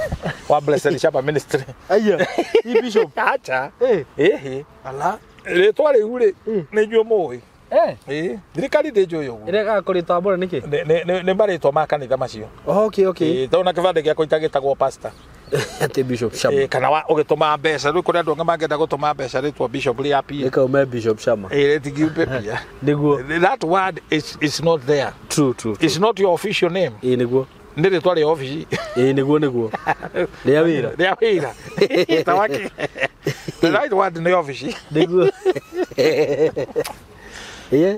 Speaker 2: wa Blessed Shaba Ministry.
Speaker 1: Aya. I bishop.
Speaker 2: Acha. Ala. Rĩtwa rĩu rĩ nĩ inyuĩ mũĩ. Thirikari ndĩnjũĩ ũguo.
Speaker 1: Ĩrekaga kũrĩtambũra nĩkĩ?
Speaker 2: Nĩ marĩtwa ma kanitha macio. Tondũ na kĩbandĩ gĩakwa itagĩtagwo pastor.
Speaker 1: Atĩ Bishop Shama.
Speaker 2: Kana ũgĩtũma mbeca rĩu kũrĩ andũ angĩ mangĩenda gũtũma mbeca rĩtwa Bishop rĩa PA.
Speaker 1: Rĩkaume Bishop Shama.
Speaker 2: Rĩtingiume pia.
Speaker 1: Nĩguo.
Speaker 2: That word is not there.
Speaker 1: True.
Speaker 2: It's not your official name.
Speaker 1: Nĩguo.
Speaker 2: Nĩ rĩtwa rĩa obici.
Speaker 1: Nĩguo. Rĩa wĩra.
Speaker 2: Rĩa wĩra. Tawaki. The right word nĩ obici.
Speaker 1: Nĩguo.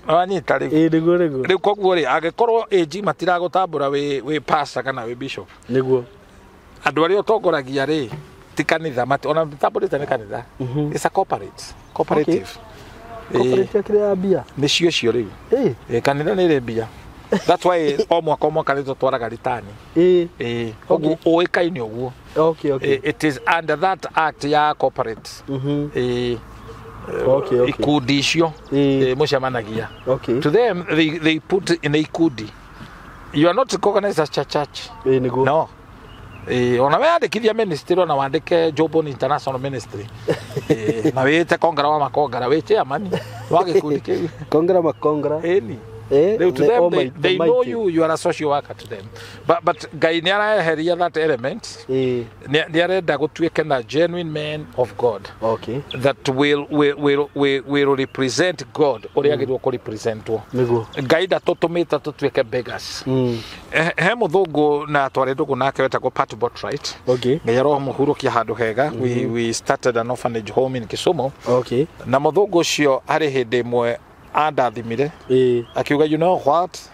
Speaker 2: Wanyita rĩu.
Speaker 1: Nĩguo.
Speaker 2: Rĩu koguo rĩ angĩkorwo AG matiragũtambũra wĩ pastor kana wĩ bishop.
Speaker 1: Nĩguo.
Speaker 2: Andũ arĩa ũtongoragia rĩ ti kanitha ona matambũrĩte nĩ kanitha. It's a corporate. Cooperative.
Speaker 1: Cooperative kĩrĩa mbia.
Speaker 2: Nĩcio cio rĩu. Kanitha nĩ ĩrĩ mbia. That's why o mwaka nĩ tũtwaraga ritani. Ũguo ũĩkaine ũguo. It is under that act ya corporate. Ikundi icio mũcemanagia. To them they put in a ikundi. You are not recognized as a church. No. Ona weyandĩkithia ministry ona wandĩke Jobon International Ministry. Na wĩte kongara wa makongara wĩ chairman wa gĩkundi kĩu.
Speaker 1: Kongara makongara.
Speaker 2: Ĩni. Rĩu to them they know you are a social worker to them, but Ngai nĩ araeheria that element. Nĩ arenda gũtuĩke na genuine man of God.
Speaker 1: Okay.
Speaker 2: That will represent God ũrĩa agĩrĩirwo kũ representwo.
Speaker 1: Nĩguo.
Speaker 2: Ngai ndatũtũmĩte tũtuĩke beggars. He mũthũngũ na twarĩ ndũgũ nake wetagwo Pat Botwright.
Speaker 1: Okay.
Speaker 2: Ngai arohũrũkia handũ hega. We started an orphanage home in Kisumu.
Speaker 1: Okay.
Speaker 2: Na mũthũngũ ũcio harĩ hĩndĩ ĩmwe andathimire. Akiuga, you know what,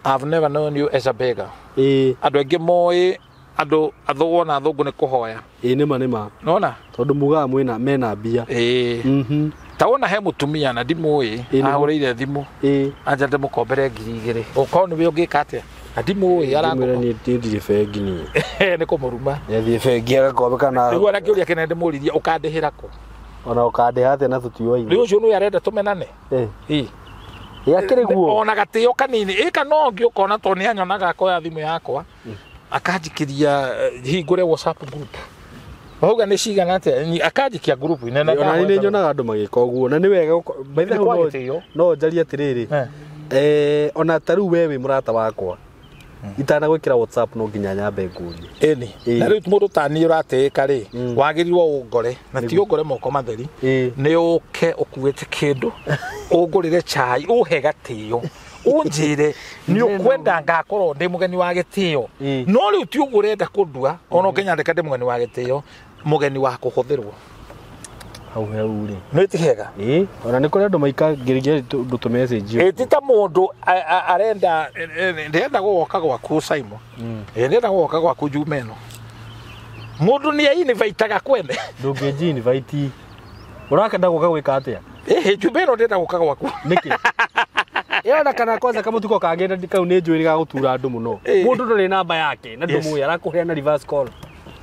Speaker 2: I've never known you as a beggar. Andũ aingĩ moĩ andũ athũgũ na athũngũ nĩ kũhoya.
Speaker 1: Nĩma nĩma.
Speaker 2: Nona?
Speaker 1: Tondũ mugaga mwĩna mena mbia.
Speaker 2: Ta wona he mũtumia na ndimũĩ ahũrĩire thimũ. Anja ndĩmũkombere 2,000. Ũkorwo nĩwe ũngĩka atĩa? Na ndimũĩ
Speaker 1: arangũra. Niĩ ndirĩ bengi niĩ.
Speaker 2: Nĩ kũmũruma.
Speaker 1: Nĩathiĩ bengi agakombe kana.
Speaker 2: Nĩguo na kĩũria kĩnene ndĩmũririe ũkandĩhĩra kũ?
Speaker 1: Ona ũkandĩha atĩa na tũtiũaine.
Speaker 2: Rĩu ũcio nĩwe arenda tũmenane.
Speaker 1: Yakĩrĩ guo.
Speaker 2: Ona gatĩo kanini. Ĩka no ngĩ ũkona tondũ nĩ anyonaga akoya thimũ yakwa. Akanjikiria hingũre WhatsApp group. Wauga nĩ cigana atĩa? Akanjikia group inene.
Speaker 1: Ona nĩ nyonaga andũ magĩka ũguo na nĩ wega by the way no njarie atĩrĩrĩ. Ona ta rĩu we wĩ mũrata wakwa. Itanagwĩkĩra WhatsApp no nginya nyambe ngũrie.
Speaker 2: Ĩni. Na rĩu mũndũ ta niĩ ũratĩĩka rĩ, wagĩrĩirwo ũngore na ti ũngore moko matheri. Nĩ ũke ũkuĩte kĩndũ, ũngũrĩre chai, ũhe gatĩo. Ũnjĩre nĩ ũkwenda ngakorwo ndĩ mũgeni wa gĩtĩo. No rĩu ti ũguo ũrenda kũndua, ona ũkĩnyandĩka ndĩ mũgeni wa gĩtĩo, mũgeni wa kũhũthĩrwo.
Speaker 1: Hau hau rĩ.
Speaker 2: Nĩ ti hega.
Speaker 1: Ona nĩ kũrĩ andũ maikangĩrĩria ũndũ tũ message.
Speaker 2: Ti ta mũndũ arenda ndĩrenda gũgoka gwaku Simon. Ndĩrenda gũgoka gwaku Juma ĩno. Mũndũ nĩ invitaga kwene.
Speaker 1: Ndũngĩnji invite. Ũrakenda gũka gwĩka atĩa?
Speaker 2: Juma ĩno ndĩrenda gũka gwaku.
Speaker 1: Nĩkĩ? Ĩrona kana kwanza kamũtuko kangĩ kau nĩ njũĩ gagũtura andũ mũno. Mũndũ ndũrĩ namba yake na ndũmũĩ arakũheana reverse call.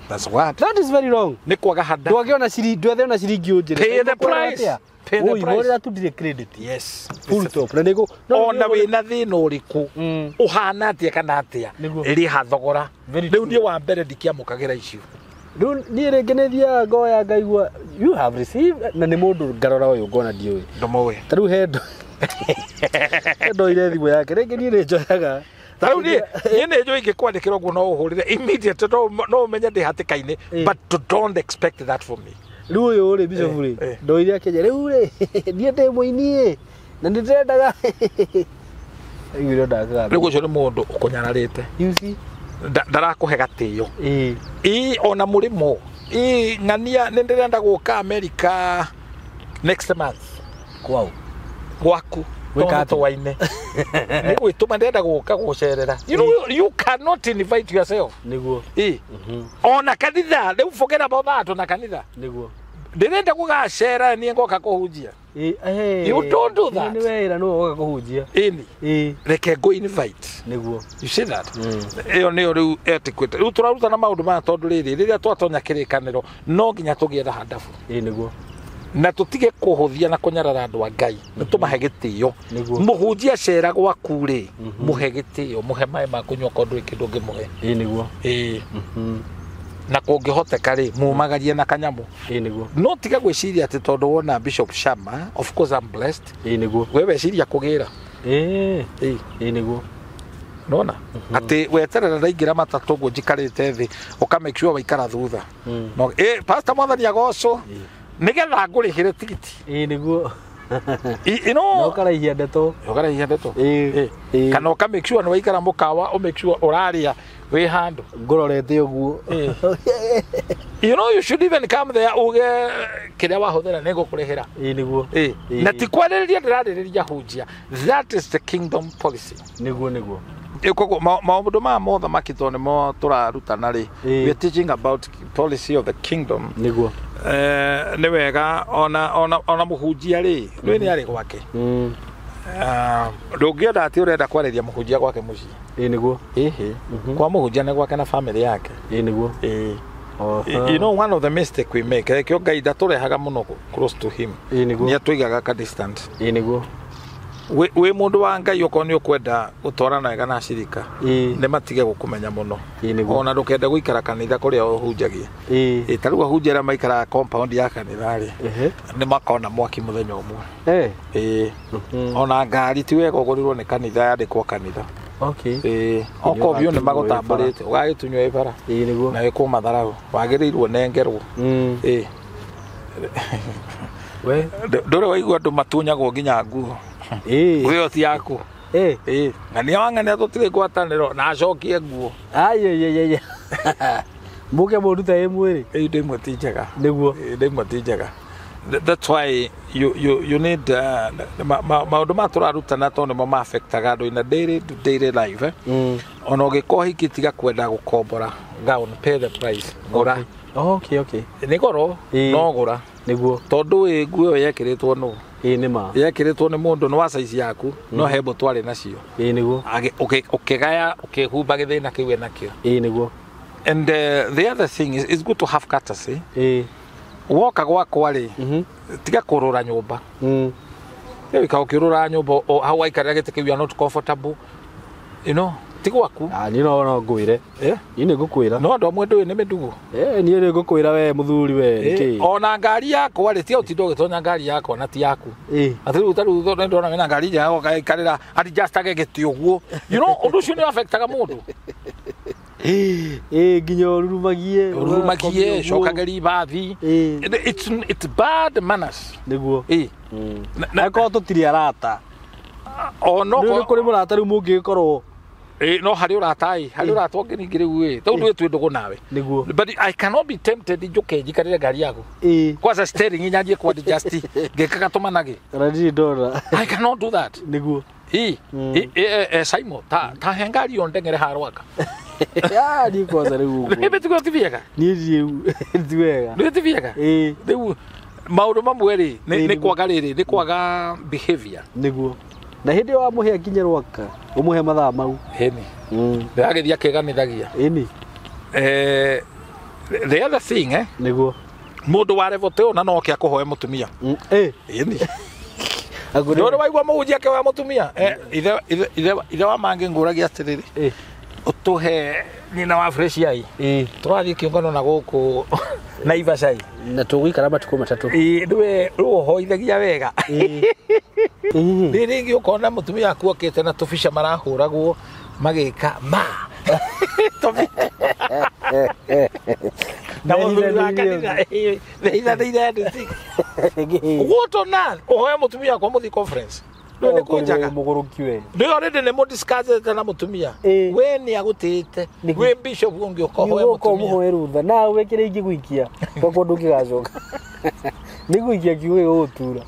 Speaker 2: That's what.
Speaker 1: That is very wrong.
Speaker 2: Nĩ kwaga handa.
Speaker 1: Ndwangĩona ciringi, ndwethe ciringi ũnjĩre.
Speaker 2: Pay the price. Pay the price.
Speaker 1: Ũhũrĩra tu ndirĩ credit.
Speaker 2: Yes.
Speaker 1: Full stop. Na nĩguo
Speaker 2: ona wĩna thĩna ũrĩkũ ũhana atĩa kana atĩa rĩha thogora. Rĩu niĩ wa mbere ndikĩamũkagĩra icio.
Speaker 1: Rĩu niĩ rĩngĩ nĩ thiaga ngoya ngaigua you have received na nĩ mũndũ ngarora ũyũ ngona ndiũĩ.
Speaker 2: Ndũmũĩ.
Speaker 1: Ta rĩu he ndoire thimũ yake rĩngĩ niĩ nĩ njoyaga.
Speaker 2: Tarĩu niĩ nĩ njũĩ ingĩkwandĩkĩra ũguo no ũhũrĩre immediate no ũmenye ndĩ hatĩka-inĩ, but don't expect that from me.
Speaker 1: Rĩu ũyũ rĩ Bishop rĩ ndoire akĩnjĩra rĩu rĩ niĩ ndĩ mũini na nĩ ndĩrendaga. Aiguire ndakaga.
Speaker 2: Rĩu ũcio nĩ mũndũ ũkũnyararĩte.
Speaker 1: You see?
Speaker 2: Ndarakũhe gatĩo. Ona mũrĩmo. Ng'ania nĩ ndĩrenda gũka America next month.
Speaker 1: Kwao.
Speaker 2: Gwaku. Twaine. Nĩ gwĩtũma ndĩrenda gũka gũcerera. You know you cannot invite yourself.
Speaker 1: Nĩguo.
Speaker 2: Ona kanitha, rĩu forget about that ona kanitha.
Speaker 1: Nĩguo.
Speaker 2: Ndĩrenda gũgacera niĩ ngoka kũhunjia. You don't do that.
Speaker 1: Nĩ wĩra nĩwe woka kũhunjia.
Speaker 2: Ĩni. Reke ngũ invite.
Speaker 1: Nĩguo.
Speaker 2: You see that? Ĩyo nĩyo rĩu etiquette. Rĩu tũrarutana maũndũ maya tondũ rĩrĩ rĩrĩa twatonya kĩrĩkanĩro no nginya tũgĩe na handabu.
Speaker 1: Nĩguo.
Speaker 2: Na tũtige kũhũthia na kũnyarara andũ a Ngai. Nĩ tũmahe gĩtĩo. Mũhunjia cera gwaku rĩ, mũhe gĩtĩo, mũhe maĩ ma kũnyua korwo ndũrĩ kĩndũ ũngĩmũhe.
Speaker 1: Nĩguo.
Speaker 2: Na kũngĩhoteka rĩ, mumagarie na kanyamũ.
Speaker 1: Nĩguo.
Speaker 2: No tiga gwĩciria atĩ tondũ wona Bishop Shama, of course I'm blessed.
Speaker 1: Nĩguo.
Speaker 2: We weciria kũgĩra.
Speaker 1: Nĩguo.
Speaker 2: Nona? Atĩ weterera ndaingĩra matatũ ũguo njikarĩte thĩ, ũka make sure waikara thutha. No, Pastor Mwathani agocwo. Nĩgetha ngũrĩhĩre tigiti.
Speaker 1: Nĩguo.
Speaker 2: No
Speaker 1: ũkaraihia ndeto.
Speaker 2: Ũkaraihia ndeto. Kana ũka make sure nĩ waikara mũkawa, ũ make sure ũrarĩa wĩ handũ.
Speaker 1: Ngũrorete ũguo.
Speaker 2: You know you should even come there uge kĩrĩa wahũthĩra nĩ ngũkũrĩhĩra.
Speaker 1: Nĩguo.
Speaker 2: Na ti kwarĩrĩria ndĩrarĩrĩria hunjia. That is the kingdom policy.
Speaker 1: Nĩguo nĩguo.
Speaker 2: Koguo maũndũ maya mothamaki tondũ nĩmo tũrarutana rĩ, we are teaching about policy of the kingdom.
Speaker 1: Nĩguo.
Speaker 2: Nĩ wega ona mũhunjia rĩ, rĩ nĩ arĩ gwake. Ndũngĩenda atĩ ũrenda kwarĩria mũhunjia gwake mũciĩ.
Speaker 1: Nĩguo.
Speaker 2: Kwa mũhunjia nĩ gwake na family yake.
Speaker 1: Nĩguo.
Speaker 2: You know one of the mistake we make, kĩo Ngai ndatũrehaga mũno close to him.
Speaker 1: Nĩguo.
Speaker 2: Nĩ atũigaga ka distant.
Speaker 1: Nĩguo.
Speaker 2: Wĩ mũndũ wa Ngai okorwo nĩ ũkwenda gũtwarana wega na acirika nĩ matige gũkũmenya mũno. Ona ndũkende gũikara kanitha kũrĩa ũhunjagia. Ta rĩu ahunjia arĩa maikaraga compound ya kanitha rĩ, nĩ makona mwaki mũthenya ũmwe. Ona ngari ti wega ũgũrĩrwo nĩ kanitha yandĩkwo kanitha. Okorwo biũ nĩ magũtambũrĩte ũgagĩtunywo ĩ bara na wĩkwo matharau wagĩrĩirwo nengerwo. Ndũrĩ waigua andũ matunyagwo nginya nguo. Nguo ti yaku. Ng'ania wa ng'ania tũtirĩ ngwatanĩro na acokie nguo.
Speaker 1: Mũke mũndute ĩ mwĩrĩ.
Speaker 2: Indo imwe ti njega.
Speaker 1: Nĩguo.
Speaker 2: Indo imwe ti njega. That's why you need maũndũ ma tũrarutana tondũ nĩmo ma-affectaga andũ in a daily to daily life. Ona ũngĩkorwo hiki tiga kwenda gũkombora gown, pay the price. Gũra.
Speaker 1: Okay.
Speaker 2: Nĩ goro no gũra.
Speaker 1: Nĩguo.
Speaker 2: Tondũ ĩ nguo ĩyo yekĩrĩtwo nũ?
Speaker 1: Nĩ ma.
Speaker 2: Yekĩrĩtwo nĩ mũndũ nĩ wa size yaku no he mbũtũ arĩ nacio.
Speaker 1: Nĩguo.
Speaker 2: Ũkĩgaya ũkĩhumba gĩthĩna kĩu enakĩo.
Speaker 1: Nĩguo.
Speaker 2: And the other thing is it's good to have courtesy. Woka gwakwa rĩ, tiga kũrũra nyũmba. Rĩu ika ũkĩrũra nyũmba hau waikarĩra gĩtĩ kĩu you are not comfortable. You know, ti gwaku.
Speaker 1: Niĩ no ngwĩre. Niĩ nĩ ngũkwĩra.
Speaker 2: No andũ amwe ndũĩ nĩ mĩtugo.
Speaker 1: Niĩ nĩ ngũkwĩra we mũthuri we nĩkĩ.
Speaker 2: Ona ngari yakwa rĩ, tiga ũtinde ũgĩtonya ngari yakwa na ti yaku. Atĩ rĩu ta rĩu nĩ ndona wĩna ngari njega ũgaikarĩra adjustage gĩtĩ ũguo. You know, ũndũ ũcio nĩ affectaga mũndũ.
Speaker 1: Nginya ũrurumagie.
Speaker 2: Ũrurumagie, cokagĩria ibathi. It's bad manners.
Speaker 1: Nĩguo. Angĩkorwo tũtirĩ arata.
Speaker 2: Nĩ
Speaker 1: kũrĩ mũrata rĩu mũngĩgĩkorwo.
Speaker 2: No harĩ ũrata ĩ, harĩ ũrata ũngĩ ningĩ rĩu ĩ, tondũ ndũĩ twĩ ndũgũ nawe.
Speaker 1: Nĩguo.
Speaker 2: But I cannot be tempted njũke njikarĩre ngari yaku. Kwanza steering nyanjie kwa adjust ngĩkaga tũmanagĩ.
Speaker 1: Ona ndirĩ ndona.
Speaker 2: I cannot do that.
Speaker 1: Nĩguo.
Speaker 2: Simon, ta he ngari ĩyo ndeng'ere haha Rwaka.
Speaker 1: Niĩ kwanza rĩu ũguo.
Speaker 2: Nĩ mĩtugo ti mĩega.
Speaker 1: Niĩ ndiĩ ti wega.
Speaker 2: Nĩ ti mĩega. Rĩu maũndũ mamwe rĩ, nĩ kwaga rĩrĩ, nĩ kwaga behavior.
Speaker 1: Nĩguo. Na hĩndĩ ĩyo wamũhe nginya Rwaka, ũmũhe mathaa mau.
Speaker 2: Ĩni. Ndĩragĩthiĩ akĩganithagia.
Speaker 1: Ĩni.
Speaker 2: The other thing,
Speaker 1: Nĩguo.
Speaker 2: Mũndũ wa level ta ĩyo na no oke akũhoe mũtumia. Ĩni. Ndũrĩ waigua mũhunjia akĩhoya mũtumia? Ithe wa mangĩ ngũragia atĩrĩrĩ, ũtũhe nyina wa fresh ai. Tũrathiĩ kĩũngano na gũkũ Naivasha.
Speaker 1: Na tũgũikara matukũ matatũ.
Speaker 2: Nĩwe rĩu ũhoithagia wega. Rĩ rĩngĩ ũkona mũtumia aku okĩte na tũbica marahũragwo magĩka ma. Na mũthuri wa kanitha, mehiranĩire andũ. What on earth? Ũhoe mũtumia wakwa mũthiĩ conference. Rĩu nĩ kũnjaga.
Speaker 1: Mũgũrũki we.
Speaker 2: Rĩu already nĩ mũdiscussĩte na mũtumia. We nĩ agũtĩĩte. Wĩ bishop ũngĩ ũkohoe mũtumia.
Speaker 1: Ũkomuhoe rutha. Na we kĩrĩa ingĩgũikia. Gwakwa ndũngĩgacoka. Nĩ gũikia kiugo gĩgũgũtura.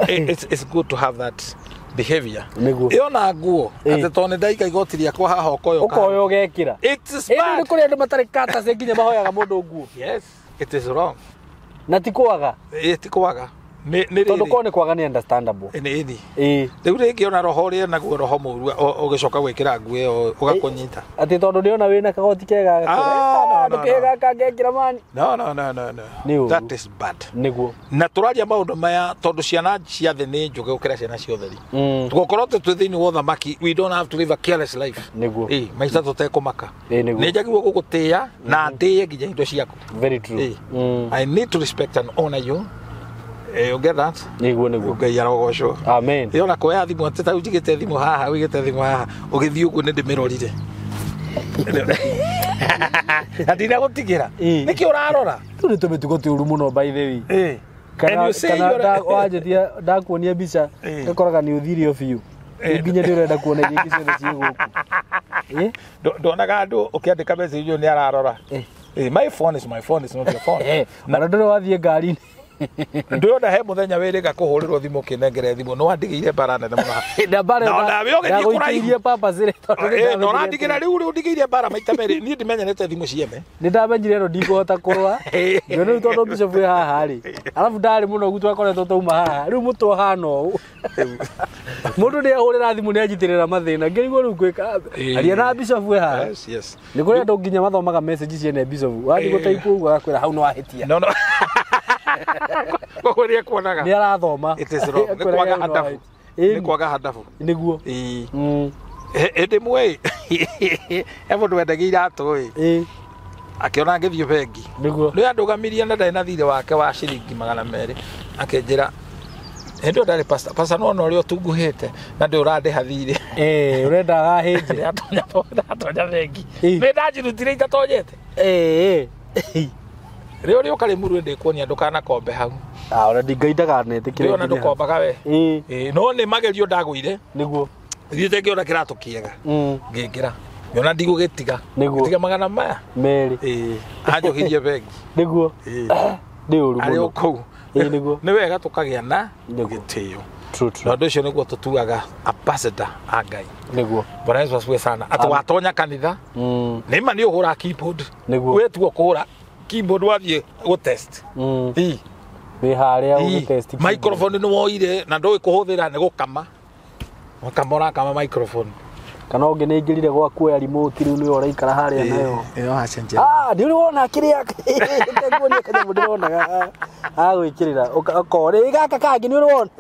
Speaker 2: It's good to have that behavior.
Speaker 1: Nĩguo.
Speaker 2: Ĩyo na nguo atĩ tondũ nĩ ndaika igoti rĩakwa haha ũkoya
Speaker 1: ũkoya ũgekĩra.
Speaker 2: It's bad.
Speaker 1: Nĩ kũrĩ andũ matarĩ courtesy nginya mahoyaga mũndũ nguo.
Speaker 2: Yes, it is wrong.
Speaker 1: Na ti kwaga.
Speaker 2: Ti kwaga. Nĩ
Speaker 1: tondũ korwo nĩ kwaga nĩ understandable.
Speaker 2: Nĩ. Rĩu rĩngĩ ona roho ũrĩa naguo roho mũũru ũgĩcoka gwĩkĩra nguo ĩyo ũgakũnyita.
Speaker 1: Atĩ tondũ ndĩona wĩna kagoti kega ndũkĩhe gaka ngekĩra mani.
Speaker 2: No. That is bad.
Speaker 1: Nĩguo.
Speaker 2: Na tũraria maũndũ maya tondũ ciana cia thĩ nĩ njũgĩ gũkĩra ciana cia ũtheri. Tũgũkorwo twĩ thĩinĩ wa ũthamaki, we don't have to live a careless life.
Speaker 1: Nĩguo.
Speaker 2: Maica tũtekũmaka.
Speaker 1: Nĩguo.
Speaker 2: Nĩ njagĩrĩirwo gũgũtĩĩa na ndĩe nginya indo ciaku.
Speaker 1: Very true.
Speaker 2: I need to respect and honor you. You get that?
Speaker 1: Nĩguo.
Speaker 2: Ngai arogocwo.
Speaker 1: Amen.
Speaker 2: Ĩyo na kuoya thimũ atĩ ta rĩu njigĩte thimũ haha, ũigĩte thimũ haha, ũgĩthiĩ ũguo nĩ ndĩmĩrorire. Na ndinagũtigĩra. Nĩkĩ ũrarora?
Speaker 1: Tũu nĩ tũmĩtugo tũũru mũno by the way. Kana wanjĩtia ndakuonia mbica ngakoraga nĩ ũthire o biũ. Nginya ndĩrenda kuona iria ingĩ ciothe ciĩ gũkũ.
Speaker 2: Ndonaga andũ ũkĩandĩka message ũyũ nĩ ararora. My phone is my phone, is not your phone.
Speaker 1: Na ndũrĩ wathiĩ ngari-inĩ.
Speaker 2: Ndĩrona he mũthenya wĩrĩga kũhũrĩrwo thimũ ũkĩnengere thimũ nĩ wandigĩire mbara nene mũno. Na nawe ũgĩthiĩ kũraihu. Na ũrandigĩra rĩu ũndigĩire mbara maita merĩ. Niĩ ndimenyerete thimũ ciene.
Speaker 1: Nĩ ndamenyire ĩno ndikũhota kũrũa. Ngĩona rĩu tondũ bishop wĩ haha rĩ. Arabu ndarĩ mũno ũguo twakoretwo twauma haha. Rĩu mũtwe ũhana ũũ. Mũndũ nĩ ahũrĩra thimũ nĩ anyitĩrĩra mathĩna. Ngĩrigwo rĩu ngwĩka. Aria na bishop wĩ haha.
Speaker 2: Yes.
Speaker 1: Nĩ kũrĩ andũ nginya mathomaga message ciene bishop. Wathiĩ gũtaipwo ũguo agakwĩra hau nĩ wahĩtia.
Speaker 2: No. Koguo nĩ ekuonaga.
Speaker 1: Nĩ arathoma.
Speaker 2: It is wrong. Nĩ kwaga adabu. Nĩ kwaga handabu.
Speaker 1: Nĩguo.
Speaker 2: Ĩĩ. Hĩndĩ ĩmwe he mũndũ wendagia iratũ ĩ. Akĩona ngĩthiĩ bengi.
Speaker 1: Nĩguo.
Speaker 2: Nĩ andũgamirie na ndarĩ na thirĩ wake wa ciringi 200. Akĩnjĩra hĩndĩ ĩyo ndarĩ pastor. Pastor no ona ũrĩa ũtunguhĩte na ndĩ ũrandĩha thirĩ.
Speaker 1: Ũrenda agahĩnje.
Speaker 2: Ndatonya bengi. Nĩ ndajirutire itatonyete. Rĩu rĩũka rĩmurwe ndĩkuonia ndũkanakombe hau.
Speaker 1: Ona ndingai ndakanetĩkĩre.
Speaker 2: Ona ndũkombaga we. No nĩ magerio ndagũire.
Speaker 1: Nĩguo.
Speaker 2: Thiĩte ngĩona kĩratũ kĩega. Ngĩingĩra. Ngĩona ndigũgĩtiga.
Speaker 1: Nĩguo.
Speaker 2: Ngĩtiga 200. Anjohirie bengi.
Speaker 1: Nĩguo. Nĩ ũru mũno.
Speaker 2: Arĩ o kũu.
Speaker 1: Nĩguo.
Speaker 2: Nĩ wega tũkagĩa na gĩtĩo.
Speaker 1: True, true.
Speaker 2: Na ũndũ ũcio nĩguo tũtuaga ambassador a Ngai.
Speaker 1: Nĩguo.
Speaker 2: Bwana Yesu asifiwe sana. Atĩ watonya kanitha. Nĩ ma nĩ ũhũraga keyboard.
Speaker 1: Nĩguo.
Speaker 2: Wĩtua kũhũra keyboard wathiĩ gũ test.
Speaker 1: Wĩ harĩa ũgĩ test.
Speaker 2: Microphone nĩ woire na ndũĩ kũhũthĩra nĩ gũkama. Wakama ũrakama microphone.
Speaker 1: Kana ũngĩ nĩ aingĩrire gwaku oya remote rĩu nĩwe ũraikara harĩa nayo.
Speaker 2: Ĩyo acenjia.
Speaker 1: Ndĩ wona kĩrĩa nguonia kanyamũ ndĩronaga agwĩkĩrĩra ũkore gaka kangĩ nĩ ũrĩ wona.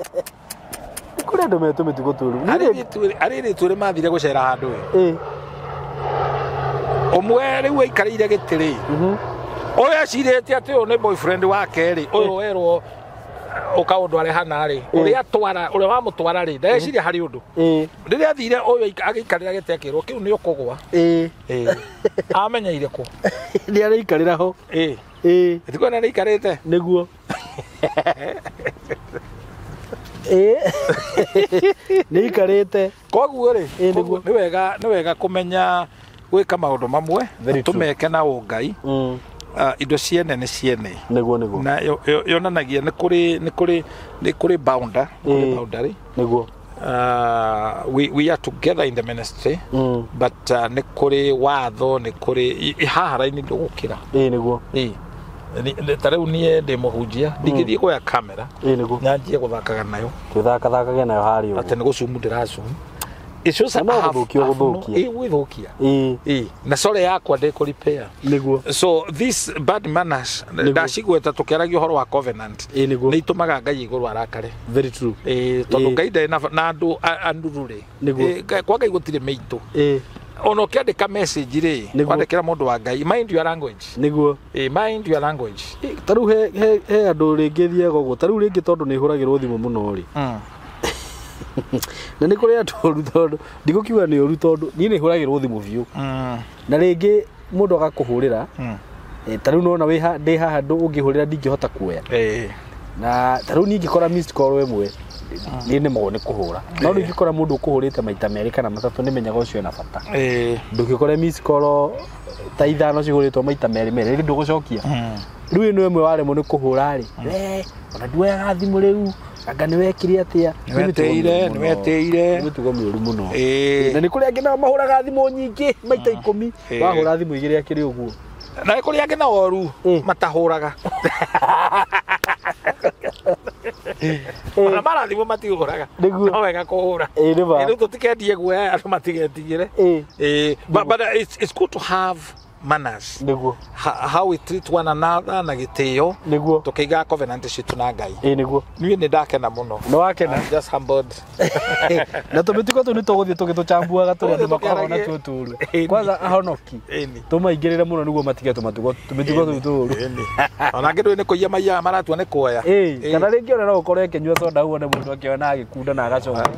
Speaker 1: Nĩ kũrĩ andũ me tũmĩtugo tũru.
Speaker 2: Arĩrĩ twĩrĩ mathire gũcera handũ ĩ. Ũmwe rĩu aikarĩire gĩtĩ rĩ. Ũyũ acirĩtie atĩ ũyũ nĩ boyfriend wake rĩ. Ũyũ werwo ũkaũndũ arĩ hana rĩ. Ũrĩa atwara, ũrĩa wamũtwara rĩ, ndeciria harĩ ũndũ. Rĩrĩa athire ũyũ agĩikarĩra gĩtĩ akĩrwo kĩu nĩ ũkũgwa. Amenyeire kũ?
Speaker 1: Nĩ araikarĩra ho.
Speaker 2: Tikuona nĩ aikarĩte?
Speaker 1: Nĩguo. Nĩ aikarĩte.
Speaker 2: Koguo rĩ, nĩ wega kũmenya gwĩka maũndũ mamwe, tũmeke na ũngai. Indo ciene nĩ ciene.
Speaker 1: Nĩguo nĩguo.
Speaker 2: Na yonanagia nĩ kũrĩ boundary.
Speaker 1: Nĩguo.
Speaker 2: We are together in the ministry, but nĩ kũrĩ watho, nĩ kũrĩ haha raini ndũgũkĩra.
Speaker 1: Nĩguo.
Speaker 2: Ta rĩu niĩ ndĩ mũhunjia, ndingĩthiĩ kuoya kamera.
Speaker 1: Nĩguo.
Speaker 2: Nyanjie gũthakaga nayo.
Speaker 1: Twĩthakathakage nayo harĩa ũguo.
Speaker 2: Atĩ nĩ gũcumu ndĩracumu. Icio
Speaker 1: no gũthũkia gũthũkia.
Speaker 2: Gwĩthũkia. Na sore yakwa ndĩkũ repair.
Speaker 1: Nĩguo.
Speaker 2: So this bad manners ndacigweta tũkĩaragia ũhoro wa covenant.
Speaker 1: Nĩguo.
Speaker 2: Nĩ itũmaga Ngai igũrũ arakare.
Speaker 1: Very true.
Speaker 2: Tondũ Ngai ndarĩ na andũ anduru rĩ.
Speaker 1: Nĩguo.
Speaker 2: Kwa Ngai gũtirĩ mĩitũ. Ona ũkĩandĩka message rĩ, wandĩkĩra mũndũ wa Ngai, mind your language.
Speaker 1: Nĩguo.
Speaker 2: Mind your language.
Speaker 1: Ta rĩu he andũ rĩngĩ thiaga ũguo, ta rĩu rĩngĩ tondũ nĩ hũragĩrwo thimũ mũno rĩ. Na nĩ kũrĩ andũ oru tondũ ndigũkiuga nĩ ũru tondũ niĩ nĩ hũragĩrwo thimũ biũ. Na rĩngĩ mũndũ agakũhũrĩra, ta rĩu nona ndĩ haha ũngĩhũrĩra ndingĩhota kuoya. Na ta rĩu niĩ ingĩkora missed call ĩmwe niĩ nĩmagwo nĩ kũhũra. No rĩu ingĩkora mũndũ ũkũhũrĩte maita merĩ kana matatũ nĩmenyaga ũcio ena bata. Ndũngĩkore missed call ta ithano cihũrĩtwo maita merĩ merĩ rĩngĩ ndũgũcokia. Rĩu ĩno ĩmwe waremwo nĩ kũhũra rĩ, we ona nduoyaga thimũ rĩu. Anga nĩ wekire atĩa?
Speaker 2: Nĩwetĩire.
Speaker 1: Nĩ mĩtugo mĩũru mũno. Na nĩ kũrĩ angĩ nao mahũraga thimũ nyingĩ maita 10. Wahũra thimũ igĩrĩ akĩrĩ ũguo.
Speaker 2: Na nĩ kũrĩ angĩ nao oru matahũraga. Ona marathimũ matihũraga. No wega kũhũra. Rĩu tũtikendie guoya andũ matigetigĩre. But it's good to have manners.
Speaker 1: Nĩguo.
Speaker 2: How we treat one another na gĩtĩo.
Speaker 1: Nĩguo.
Speaker 2: Tũkĩigaga covenant citũ na Ngai.
Speaker 1: Nĩguo.
Speaker 2: Niĩ nĩ ndakena mũno.
Speaker 1: Nĩ wakena?
Speaker 2: I'm just humbled.
Speaker 1: Na tũmĩtugo tũu nĩ tũgũthiĩ tũgĩtũchambuaga tũrĩa andũ makoragwo natuo tũru. Kwanza ahonoki. Tũmaingĩrĩre mũno nĩguo matige tũmĩtugo tũu tũru.
Speaker 2: Ona angĩ ndũĩ nĩ kũiya maiyaga maratua nĩ kuoya.
Speaker 1: Kana rĩngĩ ona no ũkorwo akĩnyua soda wone mũndũ akĩona agĩkunda na agacoka.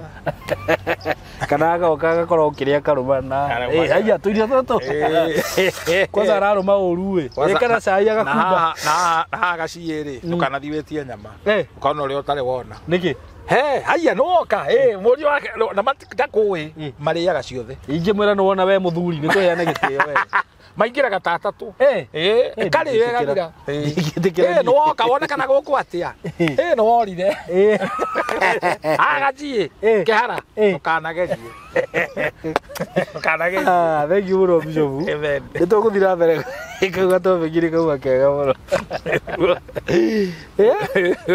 Speaker 1: Kana agoka agakorwo ũkĩrĩa karũma na haiya tũirio tũtũ. Kwanza ararũma ũru ĩ. Kana cai agakunda.
Speaker 2: Na haha gaciĩ rĩ, ndũkanathiĩ wĩtie nyama. Ũkona ũrĩa ũtarĩ wona.
Speaker 1: Nĩkĩ?
Speaker 2: He, haiya nĩ woka. Mũriũ wake na ndakũĩ, marĩaga ciothe.
Speaker 1: Ingĩmwĩra nĩ wona we mũthuri, nĩ tũheane gĩtĩo we.
Speaker 2: Maingĩraga ta atatũ. Karĩ wega thira. Nĩ woka wona kana gũkũ atĩa. Nĩ worire. Agaciĩ kĩhara ndũkanagerie. Ndũkanagerie.
Speaker 1: Thank you mũno Bishop.
Speaker 2: Amen.
Speaker 1: Nĩ tũgũthiĩ na mbere kau gatopic kauma kega mũno.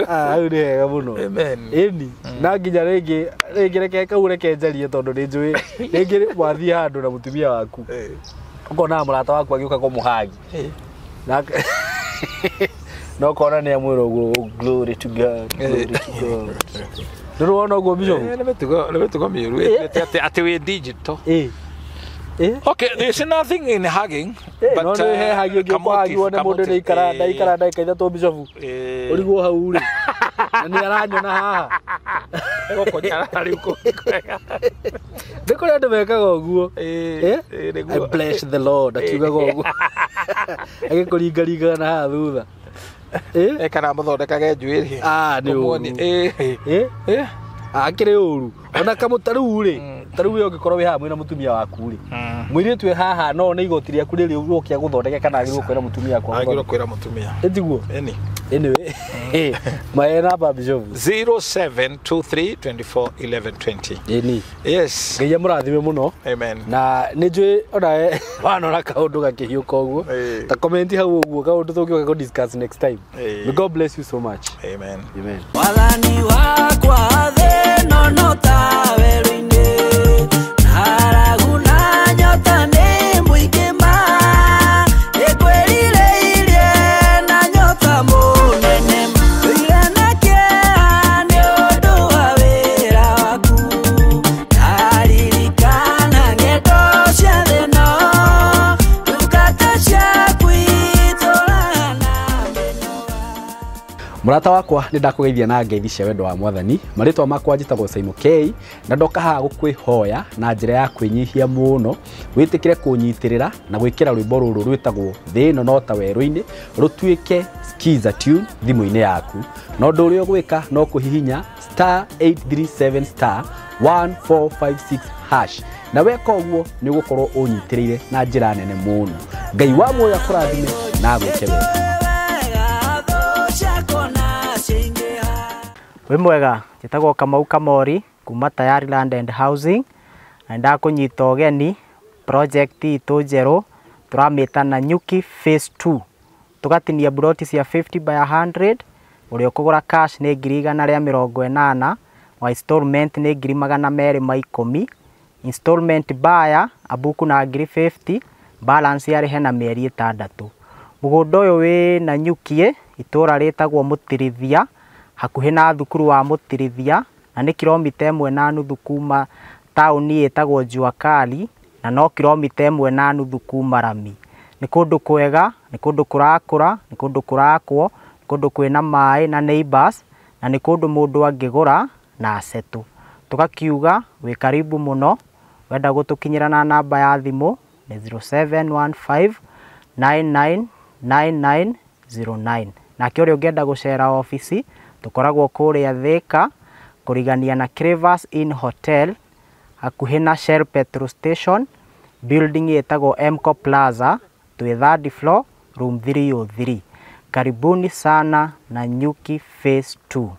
Speaker 1: Hau nĩ hega mũno.
Speaker 2: Amen.
Speaker 1: Ĩni. Na nginya rĩngĩ reke kau reke njarie tondũ nĩ njũĩ rĩngĩ wathiĩ handũ na mũtumia waku. Ũkona mũrata waku agĩũka kũmũhagi. Na ũkona nĩ amwĩra ũguo, glory to God, glory to God. Ndũrona ũguo Bishop?
Speaker 2: Nĩ mĩtugo, nĩ mĩtugo mĩũru atĩ wĩ digital. Okay, there's nothing in hugging,
Speaker 1: but no nĩ he hagi ũngĩ ũkũhagi wone mũndũ nĩ ikara ndaikara ndagĩka 3 Bishop. Ũrigwo hau rĩ. Na nĩ aranyona haha.
Speaker 2: Gũkũnyarara rĩu kwega.
Speaker 1: Nĩ kũrĩ andũ mekaga ũguo. I bless the Lord akiugaga ũguo. Agĩkũringaringaga na haha thutha.
Speaker 2: Kana mũthondekage njuĩrĩ.
Speaker 1: Nĩ ũru. Akĩrĩ ũru. Ona kamũ tarĩu rĩ, tarĩu we ũngĩkorwo wĩ haha mwĩna mũtumia waku rĩ. Mũirĩtu wĩ haha no nĩ igoti rĩaku rĩrĩ ũrokia gũthondeke kana agĩrĩirwo kwĩra mũtumia wakwa.
Speaker 2: Agĩrĩirwo kwĩra mũtumia.
Speaker 1: Ĩtiguo?
Speaker 2: Ĩni.
Speaker 1: Anyway, my namba Bishop
Speaker 2: 0723 24 11 20.
Speaker 1: Ĩni.
Speaker 2: Yes.
Speaker 1: Ngai amũrathime mũno.
Speaker 2: Amen.
Speaker 1: Na nĩ njũĩ ona wanona kaũndũ gakĩhiũka ũguo. Ta comment hau ũguo kaũndũ tũngĩũka kũ discuss next time. May God bless you so much.
Speaker 2: Amen.
Speaker 1: Amen.
Speaker 3: Wathani wakwa thĩ no no ta werũ-inĩ, ng'aragu na nyota nĩ mũingĩ ma, nĩngwĩrirĩirie na nyota mũnene, ndũire na kĩeha nĩ ũndũ wa wĩra waku, ndaririkana ng'endo cia thĩ ĩno, ndungata ciaku itũũraga na mĩnoga.
Speaker 1: Mũrata wakwa nĩ ndakũgeithia na ngeithi cia wendo wa mwathani. Marĩtwa makwa njĩtagwo Simon K na ndoka haha gũkwĩhoya na njĩra ya kwĩnyihia mũno wĩtĩkĩre kũnyitĩrĩra na gwĩkĩra rwĩmbo rũrũ rwĩtagwo Thĩ ĩno no ta werũ-inĩ rũtuĩke skiza tune thimũ-inĩ yaku. Na ũndũ ũrĩa ũgwĩka no kũhihinya *837 *1456 hash na weka ũguo nĩ ũgũkorwo ũnyitĩrĩire na njĩra nene mũno. Ngai wa muoyo akũrathime na agwĩke wega.
Speaker 4: Wĩ mwega, njĩtagwo Kamau Kamori kuma Tayari Land and Housing na ndakũnyita ũgeni project itũ njerũ tũramĩta Nanyuki Phase 2. Tũgatinia buroti cia 50 by 100, ũrĩa ũkũgũra cash nĩ 180,000, wa installment nĩ 210,000, installment buyer abuku na 50,000, balance yarĩhe na mĩeri 6. Mũgũnda ũyũ wĩ Nanyuki itũũra rĩtagwo Mũtirithia, hakuhĩ na thukuru wa Mũtirithia, na nĩ kilomita 1.5 kuma taũni ĩtagwo Jua Kali, na no kilomita 1.5 kuma Rami. Nĩ kũndũ kwega, nĩ kũndũ kũrakũra, nĩ kũndũ kũrakwo, nĩ kũndũ kwĩna maĩ na neighbors, na nĩ kũndũ mũndũ angĩgũra na asetũ. Tũgakiuga wĩ karibu mũno, wenda gũtũkinyĩra na namba ya thimũ nĩ 0715 999909. Nake ũrĩa ũngĩenda gũcera obici tũkoragwo kũrĩa Thika kũrigania na Crevas Inn Hotel hakuhĩ na Shell Petrol Station, building ĩtagwo Mco Plaza, twĩ third floor room 303. Karibuni sana Nanyuki Phase 2.